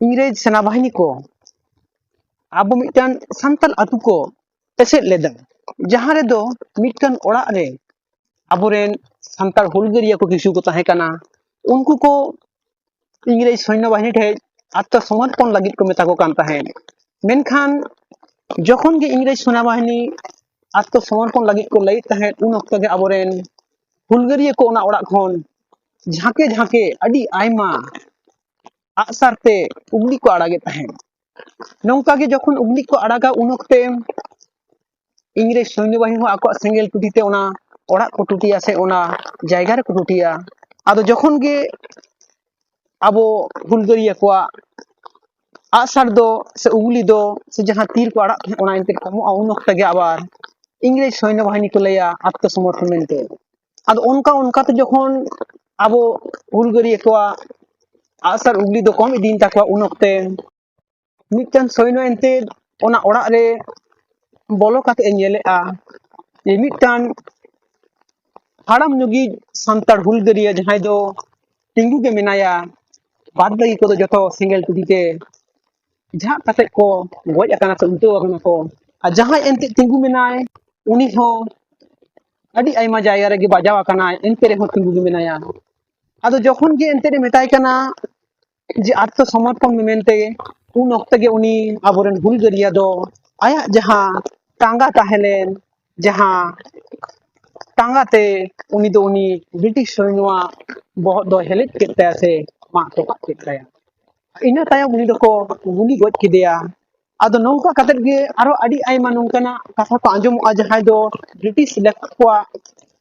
ᱤᱝᱨᱮᱡᱽ ᱥᱮᱱᱟ ᱵᱟᱦᱤᱱᱤ ᱠᱚ ᱟᱵᱚ ᱢᱤᱫᱴᱟᱝ ᱥᱟᱱᱛᱟᱲ ᱟᱹᱛᱩ ᱠᱚ ᱮᱥᱮᱫ ᱞᱮᱫᱟ, ᱡᱟᱦᱟᱸ ᱨᱮᱫᱚ ᱢᱤᱫᱴᱟᱝ ᱚᱲᱟᱜ ᱨᱮ ᱟᱵᱚᱨᱮᱱ ᱥᱟᱱᱛᱟᱲ ᱦᱩᱞᱜᱟᱹᱨᱤᱭᱟᱹ ᱠᱚ ᱠᱤᱪᱷᱩ ᱠᱚ ᱛᱟᱦᱮᱸ ᱠᱟᱱᱟ᱾ ᱩᱱᱠᱩ ᱠᱚ ᱤᱝᱨᱮᱡᱽ ᱥᱚᱭᱱᱚ ᱵᱟᱦᱤᱱᱤ ᱴᱷᱮᱱ ᱟᱛᱢᱚᱥᱚᱢᱚᱨᱯᱚᱱ ᱞᱟᱹᱜᱤᱫ ᱠᱚ ᱢᱮᱛᱟ ᱠᱚ ᱠᱟᱱ ᱛᱟᱦᱮᱸᱫ᱾ ᱢᱮᱱᱠᱷᱟᱱ ᱡᱚᱠᱷᱚᱱ ᱜᱮ ᱤᱝᱨᱮᱡᱽ ᱥᱮᱱᱟ ᱵᱟᱦᱤᱱᱤ ᱟᱛᱢᱚᱥᱚᱢᱚᱨᱯᱚᱱ ᱞᱟᱹᱜᱤᱫ ᱠᱚ ᱞᱟᱹᱭᱮᱫ ᱛᱟᱦᱮᱸᱫ, ᱩᱱ ᱚᱠᱛᱚ ᱜᱮ ᱟᱵᱚᱨᱮᱱ ᱦᱩᱞᱜᱟᱹᱨᱤᱭᱟᱹ ᱠᱚ ᱚᱱᱟ ᱚᱲᱟᱜ ᱠᱷᱚᱱ ᱡᱷᱟᱸᱠᱮ ᱡᱷᱟᱸᱠᱮ ᱟᱹᱰᱤ ᱟᱭᱢᱟ ᱟᱜᱼᱥᱟᱨ ᱛᱮ ᱩᱜᱽᱞᱤ ᱠᱚ ᱟᱲᱟᱜᱮᱫ ᱛᱟᱦᱮᱸᱫ᱾ ᱱᱚᱝᱠᱟ ᱜᱮ ᱡᱚᱠᱷᱚᱱ ᱩᱜᱽᱞᱤ ᱠᱚ ᱟᱲᱟᱜᱟ, ᱩᱱ ᱚᱠᱛᱮ ᱤᱝᱨᱮᱡᱽ ᱥᱚᱭᱱᱚ ᱵᱟᱦᱤᱱᱤ ᱦᱚᱸ ᱟᱠᱚᱣᱟᱜ ᱥᱮᱸᱜᱮᱞ ᱴᱩᱴᱤ ᱛᱮ ᱚᱱᱟ ᱚᱲᱟᱜ ᱠᱚ ᱴᱩᱴᱤᱭᱟ ᱥᱮ ᱚᱱᱟ ᱡᱟᱭᱜᱟ ᱨᱮᱠᱚ ᱴᱩᱴᱤᱭᱟ᱾ ᱟᱫᱚ ᱡᱚᱠᱷᱚᱱ ᱜᱮ ᱟᱵᱚ ᱦᱩᱞᱜᱟᱹᱨᱤᱭᱟᱹ ᱠᱚᱣᱟᱜ ᱟᱜᱼᱥᱟᱨ ᱫᱚ ᱥᱮ ᱩᱜᱽᱞᱤ ᱫᱚ ᱥᱮ ᱡᱟᱦᱟᱸ ᱛᱤᱨ ᱠᱚ ᱟᱲᱟᱜ ᱛᱟᱦᱮᱸᱫ, ᱚᱱᱟ ᱮᱱᱛᱮᱫ ᱠᱚᱢᱚᱜᱼᱟ, ᱩᱱ ᱚᱠᱛᱮ ᱜᱮ ᱟᱵᱟᱨ ᱤᱝᱨᱮᱡᱽ ᱥᱚᱭᱱᱚ ᱵᱟᱦᱤᱱᱤ ᱠᱚ ᱞᱟᱹᱭᱟ ᱟᱛᱢᱚᱥᱚᱢᱚᱨᱯᱚᱱ ᱢᱮᱱᱛᱮ᱾ ᱟᱫᱚ ᱚᱱᱠᱟ ᱚᱱᱠᱟᱛᱮ ᱡᱚᱠᱷᱚᱱ ᱟᱵᱚ ᱦᱩᱞᱜᱟᱹᱨᱤᱭᱟᱹ ᱠᱚᱣᱟᱜ ᱟᱜᱼᱥᱟᱨ ᱩᱜᱽᱞᱤ ᱫᱚ ᱠᱚᱢ ᱤᱫᱤᱭᱮᱱ ᱛᱟᱠᱚᱣᱟ, ᱩᱱ ᱚᱠᱛᱮ ᱢᱤᱫᱴᱟᱝ ᱥᱚᱭᱱᱚ ᱮᱱᱛᱮᱫ ᱚᱱᱟ ᱚᱲᱟᱜ ᱨᱮ ᱵᱚᱞᱚ ᱠᱟᱛᱮ ᱮ ᱧᱮᱞᱮᱜᱼᱟ ᱡᱮ ᱢᱤᱫᱴᱟᱝ ᱦᱟᱲᱟᱢ ᱧᱚᱜᱤᱡ ᱥᱟᱱᱛᱟᱲ ᱦᱩᱞᱜᱟᱹᱨᱤᱭᱟᱹ ᱡᱟᱦᱟᱸᱭ ᱫᱚ ᱛᱤᱸᱜᱩ ᱜᱮ ᱢᱮᱱᱟᱭᱟ, ᱵᱟᱫ ᱵᱟᱹᱠᱤ ᱠᱚᱫᱚ ᱡᱚᱛᱚ ᱥᱮᱸᱜᱮᱞ ᱴᱩᱴᱤ ᱛᱮ ᱡᱷᱟᱜ ᱠᱟᱛᱮ ᱠᱚ ᱜᱚᱡ ᱟᱠᱟᱱᱟ ᱥᱮ ᱩᱞᱴᱟᱹᱣ ᱟᱠᱟᱱᱟ ᱠᱚ᱾ ᱟᱨ ᱡᱟᱦᱟᱸᱭ ᱮᱱᱛᱮᱫ ᱛᱤᱸᱜᱩ ᱢᱮᱱᱟᱭ, ᱩᱱᱤ ᱦᱚᱸ ᱟᱹᱰᱤ ᱟᱭᱢᱟ ᱡᱟᱭᱜᱟ ᱨᱮᱜᱮ ᱵᱟᱡᱟᱣ ᱟᱠᱟᱱᱟᱭ, ᱮᱱᱛᱮ ᱨᱮᱦᱚᱸ ᱛᱤᱸᱜᱩ ᱜᱮ ᱢᱮᱱᱟᱭᱟ᱾ ᱟᱫᱚ ᱡᱚᱠᱷᱚᱱ ᱜᱮ ᱮᱱᱛᱮᱫ ᱮ ᱢᱮᱛᱟᱭ ᱠᱟᱱᱟ, ᱡᱮ ᱟᱛᱢᱚ ᱥᱚᱢᱚᱨᱯᱚᱱ ᱢᱮᱱᱛᱮ ᱩᱱ ᱚᱠᱛᱮ ᱜᱮ ᱩᱱᱤ ᱟᱵᱚᱨᱮᱱ ᱦᱩᱞᱜᱟᱹᱨᱤᱭᱟᱹ ᱫᱚ ᱟᱭᱟᱜ ᱡᱟᱦᱟᱸ ᱴᱟᱸᱜᱟ ᱛᱟᱦᱮᱸ ᱞᱮᱱ, ᱡᱟᱦᱟᱸ ᱴᱟᱸᱜᱟ ᱛᱮ ᱩᱱᱤ ᱫᱚ ᱩᱱᱤ ᱵᱨᱤᱴᱤᱥ ᱥᱚᱭᱱᱚᱣᱟᱜ ᱵᱚᱦᱚᱜ ᱫᱚ ᱦᱮᱞᱮᱡ ᱠᱮᱫ ᱛᱟᱭᱟ ᱥᱮ ᱢᱟᱜ ᱛᱚᱯᱟᱜ ᱠᱮᱫ ᱛᱟᱭᱟ᱾ ᱤᱱᱟᱹ ᱛᱟᱭᱚᱢ ᱩᱱᱤ ᱫᱚᱠᱚ ᱜᱩᱞᱤ ᱜᱚᱡ ᱠᱮᱫᱮᱭᱟ᱾ ᱟᱫᱚ ᱱᱚᱝᱠᱟ ᱠᱟᱛᱮᱫ ᱜᱮ ᱟᱨᱚ ᱟᱹᱰᱤ ᱟᱭᱢᱟ ᱱᱚᱝᱠᱟᱱᱟᱜ ᱠᱟᱛᱷᱟ ᱠᱚ ᱟᱸᱡᱚᱢᱚᱜᱼᱟ, ᱡᱟᱦᱟᱸᱭ ᱫᱚ ᱵᱨᱤᱴᱤᱥ ᱞᱮᱠᱷᱚᱠ ᱠᱚᱣᱟᱜ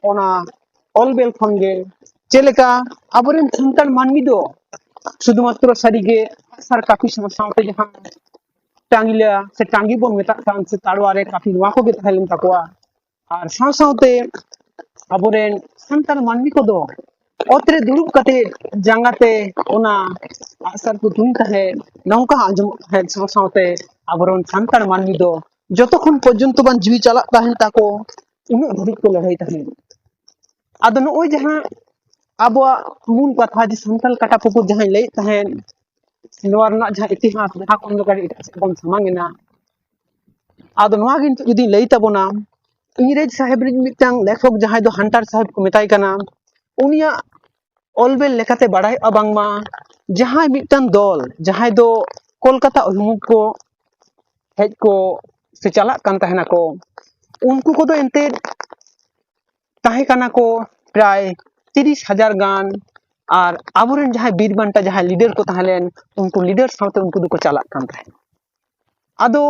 ᱚᱱᱟ ᱚᱞ ᱵᱮᱞ ᱠᱷᱚᱱ ᱜᱮ᱾ ᱪᱮᱫ ᱞᱮᱠᱟ ᱟᱵᱚᱨᱮᱱ ᱥᱟᱱᱛᱟᱲ ᱢᱟᱹᱱᱢᱤ ᱫᱚ ᱥᱩᱫᱷᱩ ᱢᱟᱛᱨᱚ ᱥᱟᱹᱨᱤᱜᱮ ᱟᱜᱼᱥᱟᱨ ᱠᱟᱹᱯᱤ ᱥᱟᱶ ᱥᱟᱶᱛᱮ ᱡᱟᱦᱟᱸ ᱴᱟᱸᱜᱤᱞᱟ ᱥᱮ ᱴᱟᱸᱜᱤ ᱵᱚᱱ ᱢᱮᱛᱟᱜ ᱠᱟᱱ ᱥᱮ ᱛᱟᱲᱣᱟ ᱨᱮ ᱠᱟᱹᱯᱤ, ᱱᱚᱣᱟ ᱠᱚᱜᱮ ᱛᱟᱦᱮᱸ ᱞᱮᱱ ᱛᱟᱠᱚᱣᱟ᱾ ᱟᱨ ᱥᱟᱶ ᱥᱟᱶᱛᱮ ᱟᱵᱚᱨᱮᱱ ᱥᱟᱱᱛᱟᱲ ᱢᱟᱹᱱᱢᱤ ᱠᱚᱫᱚ ᱚᱛ ᱨᱮ ᱫᱩᱲᱩᱵ ᱠᱟᱛᱮ ᱡᱟᱸᱜᱟ ᱛᱮ ᱚᱱᱟ ᱟᱜᱼᱥᱟᱨ ᱠᱚ ᱛᱩᱧ ᱛᱟᱦᱮᱸᱫ, ᱱᱚᱝᱠᱟ ᱦᱚᱸ ᱟᱸᱡᱚᱢᱚᱜ ᱛᱟᱦᱮᱸᱫ᱾ ᱥᱟᱶ ᱥᱟᱶᱛᱮ ᱟᱵᱚᱨᱮᱱ ᱥᱟᱱᱛᱟᱲ ᱢᱟᱹᱱᱢᱤ ᱫᱚ ᱡᱚᱛᱚ ᱠᱷᱚᱱ ᱯᱚᱨᱡᱚᱱᱛᱚ ᱵᱟᱝ ᱡᱤᱣᱤ ᱪᱟᱞᱟᱜ ᱛᱟᱦᱮᱸᱱ ᱛᱟᱠᱚ, ᱩᱱᱟᱹᱜ ᱫᱷᱟᱹᱵᱤᱡ ᱠᱚ ᱞᱟᱹᱲᱦᱟᱹᱭ ᱛᱟᱦᱮᱸᱫ᱾ ᱟᱫᱚ ᱱᱚᱜᱼᱚᱭ ᱡᱟᱦᱟᱸ ᱟᱵᱚᱣᱟᱜ ᱢᱩᱞ ᱠᱟᱛᱷᱟ ᱡᱮ ᱥᱟᱱᱛᱟᱲ ᱠᱟᱴᱟ ᱯᱩᱠᱩᱨ ᱡᱟᱦᱟᱸᱧ ᱞᱟᱹᱭᱮᱫ ᱛᱟᱦᱮᱸᱫ, ᱱᱚᱣᱟ ᱨᱮᱱᱟᱜ ᱡᱟᱦᱟᱸ ᱤᱛᱤᱦᱟᱥ, ᱡᱟᱦᱟᱸ ᱠᱷᱚᱱ ᱫᱚ ᱠᱟᱹᱴᱤᱡ ᱮᱴᱟᱜ ᱥᱮᱫ ᱵᱚᱱ ᱥᱟᱢᱟᱝ ᱮᱱᱟ᱾ ᱟᱫᱚ ᱱᱚᱣᱟ ᱜᱮ ᱱᱤᱛᱚᱜ ᱡᱩᱫᱤᱧ ᱞᱟᱹᱭ ᱛᱟᱵᱚᱱᱟ, ᱤᱝᱨᱮᱡᱽ ᱥᱟᱦᱮᱵᱽ ᱨᱤᱱ ᱢᱤᱫᱴᱟᱝ ᱞᱮᱠᱷᱚᱠ ᱡᱟᱦᱟᱸᱭ ᱫᱚ ᱦᱟᱱᱴᱟᱨ ᱥᱟᱦᱮᱵᱽ ᱠᱚ ᱢᱮᱛᱟᱭ ᱠᱟᱱᱟ, ᱩᱱᱤᱭᱟᱜ ᱚᱞ ᱵᱮᱞ ᱞᱮᱠᱟᱛᱮ ᱵᱟᱲᱟᱭᱚᱜᱼᱟ ᱵᱟᱝᱢᱟ ᱡᱟᱦᱟᱸᱭ ᱢᱤᱫᱴᱟᱝ ᱫᱚᱞ ᱡᱟᱦᱟᱸᱭ ᱫᱚ ᱠᱳᱞᱠᱟᱛᱟ ᱚᱵᱷᱤᱢᱩᱠᱷ ᱠᱚ ᱦᱮᱡ ᱠᱚ ᱥᱮ ᱪᱟᱞᱟᱜ ᱠᱟᱱ ᱛᱟᱦᱮᱱᱟᱠᱚ, ᱩᱱᱠᱩ ᱠᱚᱫᱚ ᱮᱱᱛᱮᱫ ᱛᱟᱦᱮᱸ ᱠᱟᱱᱟ ᱠᱚ ᱯᱨᱟᱭ ᱛᱤᱨᱤᱥ ᱦᱟᱡᱟᱨ ᱜᱟᱱ᱾ ᱟᱨ ᱟᱵᱚᱨᱮᱱ ᱡᱟᱦᱟᱸᱭ ᱵᱤᱨ ᱵᱟᱱᱴᱟ, ᱡᱟᱦᱟᱸᱭ ᱞᱤᱰᱟᱨ ᱠᱚ ᱛᱟᱦᱮᱸ ᱞᱮᱱ, ᱩᱱᱠᱩ ᱞᱤᱰᱟᱨ ᱥᱟᱶᱛᱮ ᱩᱱᱠᱩ ᱫᱚᱠᱚ ᱪᱟᱞᱟᱜ ᱠᱟᱱ ᱛᱟᱦᱮᱸᱫ᱾ ᱟᱫᱚ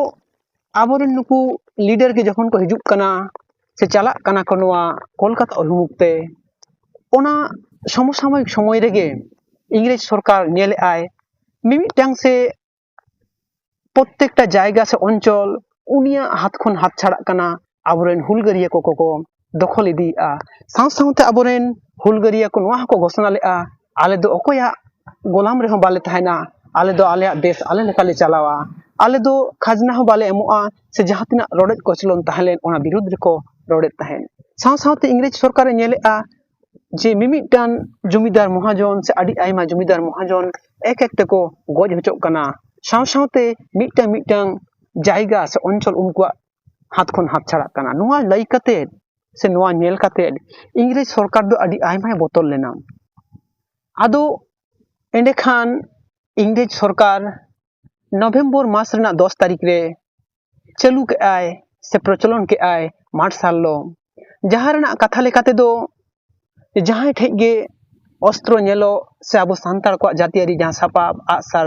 ᱟᱵᱚᱨᱮᱱ ᱱᱩᱠᱩ ᱞᱤᱰᱟᱨ ᱜᱮ ᱡᱚᱠᱷᱚᱱ ᱠᱚ ᱦᱤᱡᱩᱜ ᱠᱟᱱᱟ ᱥᱮ ᱪᱟᱞᱟᱜ ᱠᱟᱱᱟ ᱠᱚ ᱱᱚᱣᱟ ᱠᱳᱞᱠᱟᱛᱟ ᱚᱵᱷᱤᱢᱩᱠᱷ ᱛᱮ, ᱚᱱᱟ ᱥᱚᱢᱚᱥᱟᱢᱚᱭᱤᱠ ᱥᱚᱢᱚᱭ ᱨᱮᱜᱮ ᱤᱝᱨᱮᱡᱽ ᱥᱚᱨᱠᱟᱨ ᱧᱮᱞᱮᱫ ᱟᱭ ᱢᱤᱢᱤᱫᱴᱟᱝ ᱥᱮ ᱯᱨᱚᱛᱛᱮᱠᱴᱟ ᱡᱟᱭᱜᱟ ᱥᱮ ᱚᱧᱪᱚᱞ ᱩᱱᱤᱭᱟᱜ ᱦᱟᱛ ᱠᱷᱚᱱ ᱦᱟᱛ ᱪᱷᱟᱲᱟᱜ ᱠᱟᱱᱟ᱾ ᱟᱵᱚᱨᱮᱱ ᱦᱩᱞᱜᱟᱹᱨᱤᱭᱟᱹ ᱠᱚᱠᱚ ᱠᱚ ᱫᱚᱠᱷᱚᱞ ᱤᱫᱤᱭᱮᱫᱼᱟ᱾ ᱥᱟᱶ ᱥᱟᱶᱛᱮ ᱟᱵᱚᱨᱮᱱ ᱦᱩᱞᱜᱟᱹᱨᱤᱭᱟᱹ ᱠᱚ ᱱᱚᱣᱟ ᱦᱚᱸᱠᱚ ᱜᱷᱳᱥᱚᱱᱟ ᱞᱮᱫᱼᱟ, ᱟᱞᱮ ᱫᱚ ᱚᱠᱚᱭᱟᱜ ᱜᱳᱞᱟᱢ ᱨᱮᱦᱚᱸ ᱵᱟᱞᱮ ᱛᱟᱦᱮᱱᱟ, ᱟᱞᱮ ᱫᱚ ᱟᱞᱮᱭᱟᱜ ᱫᱮᱥ ᱟᱞᱮ ᱞᱮᱠᱟᱞᱮ ᱪᱟᱞᱟᱣᱟ, ᱟᱞᱮ ᱫᱚ ᱠᱷᱟᱡᱽᱱᱟ ᱦᱚᱸ ᱵᱟᱞᱮ ᱮᱢᱚᱜᱼᱟ, ᱥᱮ ᱡᱟᱦᱟᱸ ᱛᱤᱱᱟᱹᱜ ᱨᱚᱰᱚᱡ ᱠᱚᱪᱞᱚᱱ ᱛᱟᱦᱮᱸ ᱞᱮᱱ ᱚᱱᱟ ᱵᱤᱨᱩᱫᱽ ᱨᱮᱠᱚ ᱨᱚᱲᱮᱫ ᱛᱟᱦᱮᱸᱫ᱾ ᱥᱟᱶ ᱥᱟᱶᱛᱮ ᱤᱝᱨᱮᱡᱽ ᱥᱚᱨᱠᱟᱨᱮ ᱧᱮᱞᱮᱫᱼᱟ ᱡᱮ ᱢᱤᱢᱤᱫᱴᱟᱝ ᱡᱚᱢᱤᱫᱟᱨ ᱢᱚᱦᱟᱡᱚᱱ ᱥᱮ ᱟᱹᱰᱤ ᱟᱭᱢᱟ ᱡᱚᱢᱤᱫᱟᱨ ᱢᱚᱦᱟᱡᱚᱱ ᱮᱠ ᱮᱠ ᱛᱮᱠᱚ ᱜᱚᱡ ᱦᱚᱪᱚᱜ ᱠᱟᱱᱟ, ᱥᱟᱶ ᱥᱟᱶᱛᱮ ᱢᱤᱫᱴᱟᱝ ᱢᱤᱫᱴᱟᱝ ᱡᱟᱭᱜᱟ ᱥᱮ ᱚᱧᱪᱚᱞ ᱩᱱᱠᱩᱣᱟᱜ ᱦᱟᱛ ᱠᱷᱚᱱ ᱦᱟᱛ ᱪᱷᱟᱲᱟᱜ ᱠᱟᱱᱟ᱾ ᱱᱚᱣᱟ ᱞᱟᱹᱭ ᱠᱟᱛᱮᱫ ᱥᱮ ᱱᱚᱣᱟ ᱧᱮᱞ ᱠᱟᱛᱮᱫ ᱤᱝᱨᱮᱡᱽ ᱥᱚᱨᱠᱟᱨ ᱫᱚ ᱟᱹᱰᱤ ᱟᱭᱢᱟᱭ ᱵᱚᱛᱚᱨ ᱞᱮᱱᱟ᱾ ᱟᱫᱚ ᱮᱸᱰᱮᱠᱷᱟᱱ ᱤᱝᱨᱮᱡᱽ ᱥᱚᱨᱠᱟᱨ ᱱᱚᱵᱷᱮᱢᱵᱚᱨ ᱢᱟᱥ ᱨᱮᱱᱟᱜ ᱫᱚᱥ ᱛᱟᱹᱨᱤᱠᱷ ᱨᱮ ᱪᱟᱹᱞᱩ ᱠᱮᱜᱼᱟᱭ ᱥᱮ ᱯᱨᱚᱪᱚᱞᱚᱱ ᱠᱮᱜᱼᱟᱭ ᱢᱟᱨᱥᱟᱞ ᱞᱚ, ᱡᱟᱦᱟᱸ ᱨᱮᱱᱟᱜ ᱠᱟᱛᱷᱟ ᱞᱮᱠᱟ ᱛᱮᱫᱚ ᱡᱟᱦᱟᱸᱭ ᱴᱷᱮᱡ ᱜᱮ ᱚᱥᱛᱨᱚ ᱧᱮᱞᱚᱜ ᱥᱮ ᱟᱵᱚ ᱥᱟᱱᱛᱟᱲ ᱠᱚᱣᱟᱜ ᱡᱟᱹᱛᱤᱭᱟᱹᱨᱤ ᱡᱟᱦᱟᱸ ᱥᱟᱯᱟᱵ, ᱟᱜᱼᱥᱟᱨ,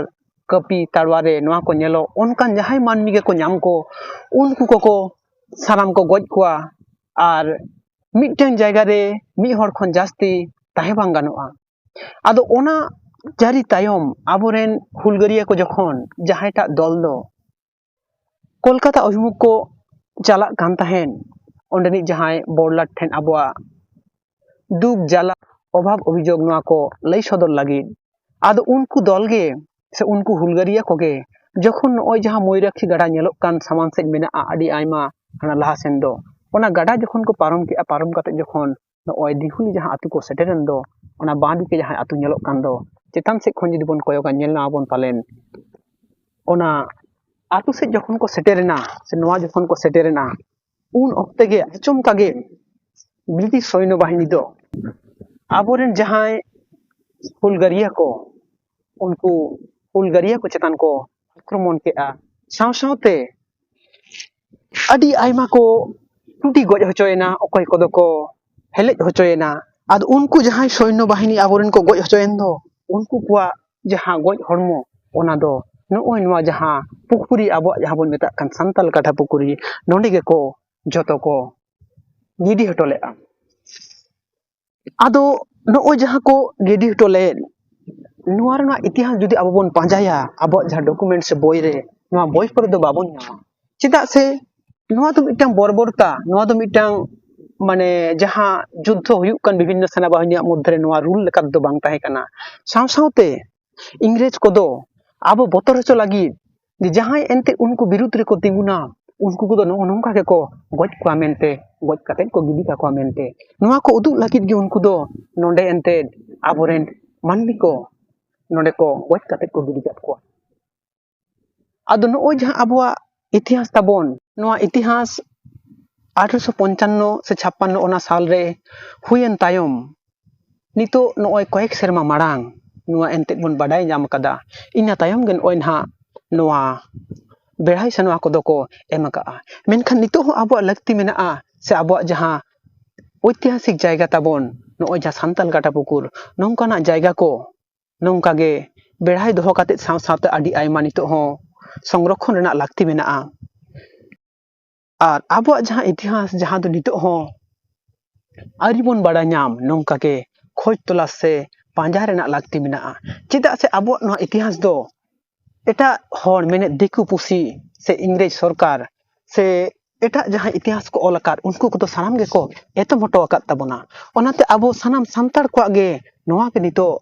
ᱠᱟᱹᱯᱤ, ᱛᱟᱲᱣᱟᱨᱮ ᱱᱚᱣᱟ ᱠᱚ ᱧᱮᱞᱚᱜ, ᱚᱱᱠᱟᱱ ᱡᱟᱦᱟᱸᱭ ᱢᱟᱹᱱᱢᱤ ᱜᱮᱠᱚ ᱧᱟᱢ ᱠᱚ, ᱩᱱᱠᱩ ᱠᱚᱠᱚ ᱥᱟᱱᱟᱢ ᱠᱚ ᱜᱚᱡ ᱠᱚᱣᱟ᱾ ᱟᱨ ᱢᱤᱫᱴᱟᱝ ᱡᱟᱭᱜᱟ ᱨᱮ ᱢᱤᱫ ᱦᱚᱲ ᱠᱷᱚᱱ ᱡᱟᱹᱥᱛᱤ ᱛᱟᱦᱮᱸ ᱵᱟᱝ ᱜᱟᱱᱚᱜᱼᱟ᱾ ᱟᱫᱚ ᱚᱱᱟ ᱡᱟᱹᱨᱤ ᱛᱟᱭᱚᱢ ᱟᱵᱚᱨᱮᱱ ᱦᱩᱞᱜᱟᱹᱨᱤᱭᱟᱹ ᱠᱚ ᱡᱚᱠᱷᱚᱱ ᱡᱟᱦᱟᱸᱭᱴᱟᱜ ᱫᱚᱞ ᱫᱚ ᱠᱳᱞᱠᱟᱛᱟ ᱚᱵᱷᱤᱢᱩᱠᱷ ᱠᱚ ᱪᱟᱞᱟᱜ ᱠᱟᱱ ᱛᱟᱦᱮᱸᱱ, ᱚᱸᱰᱮᱱᱤᱡ ᱡᱟᱦᱟᱸᱭ ᱵᱚᱲᱞᱟᱴ ᱴᱷᱮᱱ ᱟᱵᱚᱣᱟᱜ ᱫᱩᱠ ᱡᱟᱞᱟ ᱚᱵᱷᱟᱵ ᱚᱵᱷᱤᱡᱳᱜᱽ ᱱᱚᱣᱟ ᱠᱚ ᱞᱟᱹᱭ ᱥᱚᱫᱚᱨ ᱞᱟᱹᱜᱤᱫ᱾ ᱟᱫᱚ ᱩᱱᱠᱩ ᱫᱚᱞ ᱜᱮ ᱥᱮ ᱩᱱᱠᱩ ᱦᱩᱞᱜᱟᱹᱨᱤᱭᱟᱹ ᱠᱚᱜᱮ ᱡᱚᱠᱷᱚᱱ ᱱᱚᱜᱼᱚᱭ ᱡᱟᱦᱟᱸ ᱢᱚᱭᱩᱨᱟᱠᱷᱤ ᱜᱟᱰᱟ ᱧᱮᱞᱚᱜ ᱠᱟᱱ ᱥᱟᱢᱟᱝ ᱥᱮᱫ ᱢᱮᱱᱟᱜᱼᱟ ᱟᱹᱰᱤ ᱟᱭᱢᱟ ᱦᱟᱱᱟ ᱞᱟᱦᱟ ᱥᱮᱱ ᱫᱚ, ᱚᱱᱟ ᱜᱟᱰᱟ ᱡᱚᱠᱷᱚᱱ ᱠᱚ ᱯᱟᱨᱚᱢ ᱠᱮᱜᱼᱟ, ᱯᱟᱨᱚᱢ ᱠᱟᱛᱮ ᱡᱚᱠᱷᱚᱱ ᱱᱚᱜᱼᱚᱭ ᱫᱤᱜᱷᱩᱞᱤ ᱡᱟᱦᱟᱸ ᱟᱹᱛᱩ ᱠᱚ ᱥᱮᱴᱮᱨᱮᱱ ᱫᱚ, ᱚᱱᱟ ᱵᱟᱸ ᱫᱤᱠᱮ ᱡᱟᱦᱟᱸ ᱟᱹᱛᱩ ᱧᱮᱞᱚᱜ ᱠᱟᱱ ᱫᱚ, ᱪᱮᱛᱟᱱ ᱥᱮᱫ ᱠᱷᱚᱱ ᱡᱩᱫᱤ ᱵᱚᱱ ᱠᱚᱭᱚᱜᱟ, ᱧᱮᱞ ᱧᱟᱢ ᱟᱵᱚᱱ ᱯᱟᱞᱮᱱ ᱚᱱᱟ ᱟᱹᱛᱩ ᱥᱮᱫ ᱡᱚᱠᱷᱚᱱ ᱠᱚ ᱥᱮᱴᱮᱨᱮᱱᱟ ᱥᱮ ᱱᱚᱣᱟ ᱡᱚᱠᱷᱚᱱ ᱠᱚ ᱥᱮᱴᱮᱨᱮᱱᱟ, ᱩᱱ ᱚᱠᱛᱮ ᱜᱮ ᱟᱪᱚᱢᱠᱟ ᱜᱮ ᱵᱨᱤᱴᱤᱥ ᱥᱚᱭᱱᱚ ᱵᱟᱦᱤᱱᱤ ᱫᱚ ᱟᱵᱚᱨᱮᱱ ᱡᱟᱦᱟᱸᱭ ᱦᱩᱞᱜᱟᱹᱨᱤᱭᱟᱹ ᱠᱚ, ᱩᱱᱠᱩ ᱦᱩᱞᱜᱟᱹᱨᱤᱭᱟᱹ ᱠᱚ ᱪᱮᱛᱟᱱ ᱠᱚ ᱟᱠᱨᱚᱢᱚᱱ ᱠᱮᱜᱼᱟ᱾ ᱥᱟᱶ ᱥᱟᱶᱛᱮ ᱟᱹᱰᱤ ᱟᱭᱢᱟ ᱠᱚ ᱴᱩᱴᱤ ᱜᱚᱡ ᱦᱚᱪᱚᱭᱮᱱᱟ, ᱚᱠᱚᱭ ᱠᱚᱫᱚ ᱠᱚ ᱦᱮᱞᱮᱡ ᱦᱚᱪᱚᱭᱮᱱᱟ᱾ ᱟᱫᱚ ᱩᱱᱠᱩ ᱡᱟᱦᱟᱸᱭ ᱥᱚᱭᱱᱚ ᱵᱟᱦᱤᱱᱤ ᱟᱵᱚᱨᱮᱱ ᱠᱚ ᱜᱚᱡ ᱦᱚᱪᱚᱭᱮᱱ ᱫᱚ, ᱩᱱᱠᱩ ᱠᱚᱣᱟᱜ ᱡᱟᱦᱟᱸ ᱜᱚᱡ ᱦᱚᱲᱢᱚ, ᱚᱱᱟ ᱫᱚ ᱱᱚᱜᱼᱚᱭ ᱱᱚᱣᱟ ᱡᱟᱦᱟᱸ ᱯᱩᱠᱷᱩᱨᱤ, ᱟᱵᱚᱣᱟᱜ ᱡᱟᱦᱟᱸ ᱵᱚᱱ ᱢᱮᱛᱟᱜ ᱠᱟᱱ ᱥᱟᱱᱛᱟᱞ ᱠᱟᱴᱷᱟ ᱯᱩᱠᱷᱩᱨᱤ, ᱱᱚᱸᱰᱮ ᱜᱮᱠᱚ ᱡᱚᱛᱚ ᱠᱚ ᱜᱤᱰᱤ ᱦᱚᱴᱚ ᱞᱮᱫᱼᱟ᱾ ᱟᱫᱚ ᱱᱚᱜᱼᱚᱭ ᱡᱟᱦᱟᱸ ᱠᱚ ᱜᱤᱰᱤ ᱦᱚᱴᱚ ᱞᱮᱫ, ᱱᱚᱣᱟ ᱨᱮᱱᱟᱜ ᱤᱛᱤᱦᱟᱥ ᱡᱩᱫᱤ ᱟᱵᱚ ᱵᱚᱱ ᱯᱟᱸᱡᱟᱭᱟ ᱟᱵᱚᱣᱟᱜ ᱡᱟᱦᱟᱸ ᱰᱚᱠᱩᱢᱮᱱᱴ ᱥᱮ ᱵᱳᱭ ᱨᱮ, ᱱᱚᱣᱟ ᱵᱳᱭ ᱠᱚᱨᱮ ᱫᱚ ᱵᱟᱵᱚᱱ ᱧᱟᱢᱟ᱾ ᱪᱮᱫᱟᱜ ᱥᱮ ᱱᱚᱣᱟ ᱫᱚ ᱢᱤᱫᱴᱟᱝ ᱵᱚᱨᱵᱚᱨᱛᱟ, ᱱᱚᱣᱟ ᱫᱚ ᱢᱤᱫᱴᱟᱝ ᱢᱟᱱᱮ ᱡᱟᱦᱟᱸ ᱡᱩᱫᱽᱫᱷᱚ ᱦᱩᱭᱩᱜ ᱠᱟᱱ ᱵᱤᱵᱷᱤᱱᱱᱚ ᱥᱮᱱᱟᱵᱟᱦᱤᱱᱤᱭᱟᱜ ᱢᱚᱫᱽᱫᱷᱮ ᱨᱮ ᱱᱚᱣᱟ ᱨᱩᱞ ᱞᱮᱠᱟ ᱛᱮᱫᱚ ᱵᱟᱝ ᱛᱟᱦᱮᱸ ᱠᱟᱱᱟ᱾ ᱥᱟᱶ ᱥᱟᱶᱛᱮ ᱤᱝᱨᱮᱡᱽ ᱠᱚᱫᱚ ᱟᱵᱚ ᱵᱚᱛᱚᱨ ᱦᱚᱪᱚ ᱞᱟᱹᱜᱤᱫ ᱡᱮ ᱡᱟᱦᱟᱸᱭ ᱮᱱᱛᱮ ᱩᱱᱠᱩ ᱵᱤᱨᱩᱫᱽ ᱨᱮᱠᱚ ᱛᱤᱸᱜᱩᱱᱟ, ᱩᱱᱠᱩ ᱠᱚᱫᱚ ᱱᱚᱜᱼᱚ ᱱᱚᱝᱠᱟ ᱜᱮᱠᱚ ᱜᱚᱡ ᱠᱚᱣᱟ ᱢᱮᱱᱛᱮ, ᱜᱚᱡ ᱠᱟᱛᱮᱫ ᱠᱚ ᱜᱤᱰᱤ ᱠᱟᱠᱚᱣᱟ ᱢᱮᱱᱛᱮ, ᱱᱚᱣᱟ ᱠᱚ ᱩᱫᱩᱜ ᱞᱟᱹᱜᱤᱫ ᱜᱮ ᱩᱱᱠᱩ ᱫᱚ ᱱᱚᱰᱮ ᱮᱱᱛᱮ ᱟᱵᱚᱨᱮᱱ ᱢᱟᱹᱱᱢᱤ ᱠᱚ ᱱᱚᱰᱮ ᱠᱚ ᱜᱚᱡ ᱠᱟᱛᱮᱫ ᱠᱚ ᱜᱤᱰᱤ ᱠᱟᱫ ᱠᱚᱣᱟ᱾ ᱟᱫᱚ ᱱᱚᱜᱼᱚᱭ ᱡᱟᱦᱟᱸ ᱟᱵᱚᱣᱟᱜ ᱤᱛᱤᱦᱟᱥ ᱛᱟᱵᱚᱱ, ᱱᱚᱣᱟ ᱤᱛᱤᱦᱟᱥ ᱟᱴᱷᱨᱚᱥᱚ ᱯᱚᱧᱪᱟᱱᱱᱚ ᱥᱮ ᱪᱷᱟᱯᱯᱟᱱᱱᱚ ᱚᱱᱟ ᱥᱟᱞ ᱨᱮ ᱦᱩᱭᱮᱱ ᱛᱟᱭᱚᱢ, ᱱᱤᱛᱚᱜ ᱱᱚᱜᱼᱚᱭ ᱠᱚᱭᱮᱠ ᱥᱮᱨᱢᱟ ᱢᱟᱲᱟᱝ ᱱᱚᱣᱟ ᱮᱱᱛᱮᱫ ᱵᱚᱱ ᱵᱟᱰᱟᱭ ᱧᱟᱢ ᱠᱟᱫᱟ᱾ ᱤᱱᱟᱹ ᱛᱟᱭᱚᱢ ᱜᱮ ᱱᱚᱜᱼᱚᱭ ᱱᱟᱦᱟᱜ ᱱᱚᱣᱟ ᱵᱮᱲᱦᱟᱭ ᱥᱮ ᱱᱚᱣᱟ ᱠᱚᱫᱚ ᱠᱚ ᱮᱢ ᱟᱠᱟᱜᱼᱟ᱾ ᱢᱮᱱᱠᱷᱟᱱ ᱱᱤᱛᱚᱜ ᱦᱚᱸ ᱟᱵᱚᱣᱟᱜ ᱞᱟᱹᱠᱛᱤ ᱢᱮᱱᱟᱜᱼᱟ, ᱥᱮ ᱟᱵᱚᱣᱟᱜ ᱡᱟᱦᱟᱸ ᱳᱭᱛᱤᱦᱟᱥᱤᱠ ᱡᱟᱭᱜᱟ ᱛᱟᱵᱚᱱ, ᱱᱚᱜᱼᱚᱭ ᱡᱟᱦᱟᱸ ᱥᱟᱱᱛᱟᱞ ᱜᱟᱰᱟ ᱯᱩᱠᱩᱨ, ᱱᱚᱝᱠᱟᱱᱟᱜ ᱡᱟᱭᱜᱟ ᱠᱚ ᱱᱚᱝᱠᱟ ᱜᱮ ᱵᱮᱲᱦᱟᱭ ᱫᱚᱦᱚ ᱠᱟᱛᱮᱫ ᱥᱟᱶ ᱥᱟᱶᱛᱮ ᱟᱹᱰᱤ ᱟᱭᱢᱟ ᱱᱤᱛᱚᱜ ᱦᱚᱸ ᱥᱚᱝᱨᱚᱠᱷᱚᱱ ᱨᱮᱱᱟᱜ ᱞᱟᱹᱠᱛᱤ ᱢᱮᱱᱟᱜᱼᱟ᱾ ᱟᱨ ᱟᱵᱚᱣᱟᱜ ᱡᱟᱦᱟᱸ ᱤᱛᱤᱦᱟᱥ, ᱡᱟᱦᱟᱸ ᱫᱚ ᱱᱤᱛᱚᱜ ᱦᱚᱸ ᱟᱹᱣᱨᱤ ᱵᱚᱱ ᱵᱟᱲᱟᱭ ᱧᱟᱢ, ᱱᱚᱝᱠᱟ ᱜᱮ ᱠᱷᱚᱡᱽ ᱛᱚᱞᱟᱥ ᱥᱮ ᱯᱟᱸᱡᱟ ᱨᱮᱱᱟᱜ ᱞᱟᱹᱠᱛᱤ ᱢᱮᱱᱟᱜᱼᱟ᱾ ᱪᱮᱫᱟᱜ ᱥᱮ ᱟᱵᱚᱣᱟᱜ ᱱᱚᱣᱟ ᱤᱛᱤᱦᱟᱥ ᱫᱚ ᱮᱴᱟᱜ ᱦᱚᱲ, ᱢᱮᱱᱮᱫ ᱫᱤᱠᱩ ᱯᱩᱥᱤ ᱥᱮ ᱤᱝᱨᱮᱡᱽ ᱥᱚᱨᱠᱟᱨ ᱥᱮ ᱮᱴᱟᱜ ᱡᱟᱦᱟᱸ ᱤᱛᱤᱦᱟᱥ ᱠᱚ ᱚᱞ ᱟᱠᱟᱫ, ᱩᱱᱠᱩ ᱠᱚᱫᱚ ᱥᱟᱱᱟᱢ ᱜᱮᱠᱚ ᱮᱛᱚᱢ ᱦᱚᱴᱚ ᱟᱠᱟᱫ ᱛᱟᱵᱚᱱᱟ᱾ ᱚᱱᱟᱛᱮ ᱟᱵᱚ ᱥᱟᱱᱟᱢ ᱥᱟᱱᱛᱟᱲ ᱠᱚᱣᱟᱜ ᱜᱮ ᱱᱚᱣᱟ ᱜᱮ ᱱᱤᱛᱚᱜ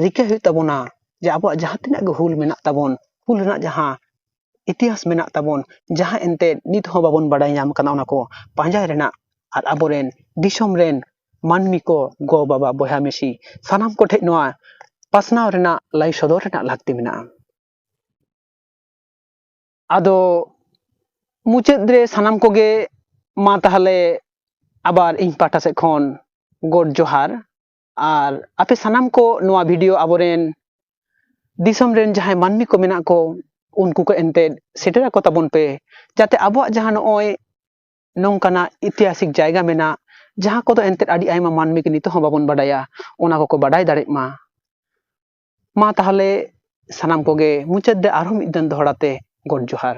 ᱨᱤᱠᱟᱹ ᱦᱩᱭᱩᱜ ᱛᱟᱵᱚᱱᱟ ᱡᱮ ᱟᱵᱚᱣᱟᱜ ᱡᱟᱦᱟᱸ ᱛᱤᱱᱟᱹᱜ ᱜᱮ ᱦᱩᱞ ᱢᱮᱱᱟᱜ ᱛᱟᱵᱚᱱ, ᱦᱩᱞ ᱨᱮᱱᱟᱜ ᱡᱟᱦᱟᱸ ᱤᱛᱤᱦᱟᱥ ᱢᱮᱱᱟᱜ ᱛᱟᱵᱚᱱ, ᱡᱟᱦᱟᱸ ᱮᱱᱛᱮᱫ ᱱᱤᱛ ᱦᱚᱸ ᱵᱟᱵᱚᱱ ᱵᱟᱰᱟᱭ ᱧᱟᱢ ᱠᱟᱱᱟ, ᱚᱱᱟ ᱠᱚ ᱯᱟᱸᱡᱟᱭ ᱨᱮᱱᱟᱜ ᱟᱨ ᱟᱵᱚᱨᱮᱱ ᱫᱤᱥᱚᱢ ᱨᱮᱱ ᱢᱟᱹᱱᱢᱤ ᱠᱚ, ᱜᱚ ᱵᱟᱵᱟ ᱵᱚᱭᱦᱟ ᱢᱤᱥᱤ ᱥᱟᱱᱟᱢ ᱠᱚᱴᱷᱮᱱ ᱱᱚᱣᱟ ᱯᱟᱥᱱᱟᱣ ᱨᱮᱱᱟᱜ, ᱞᱟᱹᱭ ᱥᱚᱫᱚᱨ ᱨᱮᱱᱟᱜ ᱞᱟᱹᱠᱛᱤ ᱢᱮᱱᱟᱜᱼᱟ᱾ ᱟᱫᱚ ᱢᱩᱪᱟᱹᱫ ᱨᱮ ᱥᱟᱱᱟᱢ ᱠᱚᱜᱮ ᱢᱟ ᱛᱟᱦᱚᱞᱮ ᱟᱵᱟᱨ ᱤᱧ ᱯᱟᱦᱴᱟ ᱥᱮᱫ ᱠᱷᱚᱱ ᱜᱚᱰ ᱡᱚᱦᱟᱨ᱾ ᱟᱨ ᱟᱯᱮ ᱥᱟᱱᱟᱢ ᱠᱚ ᱱᱚᱣᱟ ᱵᱷᱤᱰᱤᱭᱳ ᱟᱵᱚᱨᱮᱱ ᱫᱤᱥᱚᱢ ᱨᱮᱱ ᱡᱟᱦᱟᱸᱭ ᱢᱟᱹᱱᱢᱤ ᱠᱚ ᱢᱮᱱᱟᱜ ᱠᱚ, ᱩᱱᱠᱩ ᱠᱚ ᱮᱱᱛᱮᱫ ᱥᱮᱴᱮᱨ ᱟᱠᱚ ᱛᱟᱵᱚᱱ ᱯᱮ, ᱡᱟᱛᱮ ᱟᱵᱚᱣᱟᱜ ᱡᱟᱦᱟᱸ ᱱᱚᱜᱼᱚᱭ ᱱᱚᱝᱠᱟᱱᱟᱜ ᱤᱛᱤᱦᱟᱥᱤᱠ ᱡᱟᱭᱜᱟ ᱢᱮᱱᱟᱜ, ᱡᱟᱦᱟᱸ ᱠᱚᱫᱚ ᱮᱱᱛᱮᱫ ᱟᱹᱰᱤ ᱟᱭᱢᱟ ᱢᱟᱹᱱᱢᱤ ᱜᱮ ᱱᱤᱛᱚᱜ ᱦᱚᱸ ᱵᱟᱵᱚᱱ ᱵᱟᱰᱟᱭᱟ, ᱚᱱᱟ ᱠᱚᱠᱚ ᱵᱟᱰᱟᱭ ᱫᱟᱲᱮᱜ ᱢᱟ᱾ ᱢᱟ ᱛᱟᱦᱚᱞᱮ ᱥᱟᱱᱟᱢ ᱠᱚᱜᱮ ᱢᱩᱪᱟᱹᱫ ᱨᱮ ᱟᱨᱦᱚᱸ ᱢᱤᱫ ᱫᱚᱢ ᱫᱚᱦᱲᱟ ᱛᱮ ᱜᱚᱰ ᱡᱚᱦᱟᱨ᱾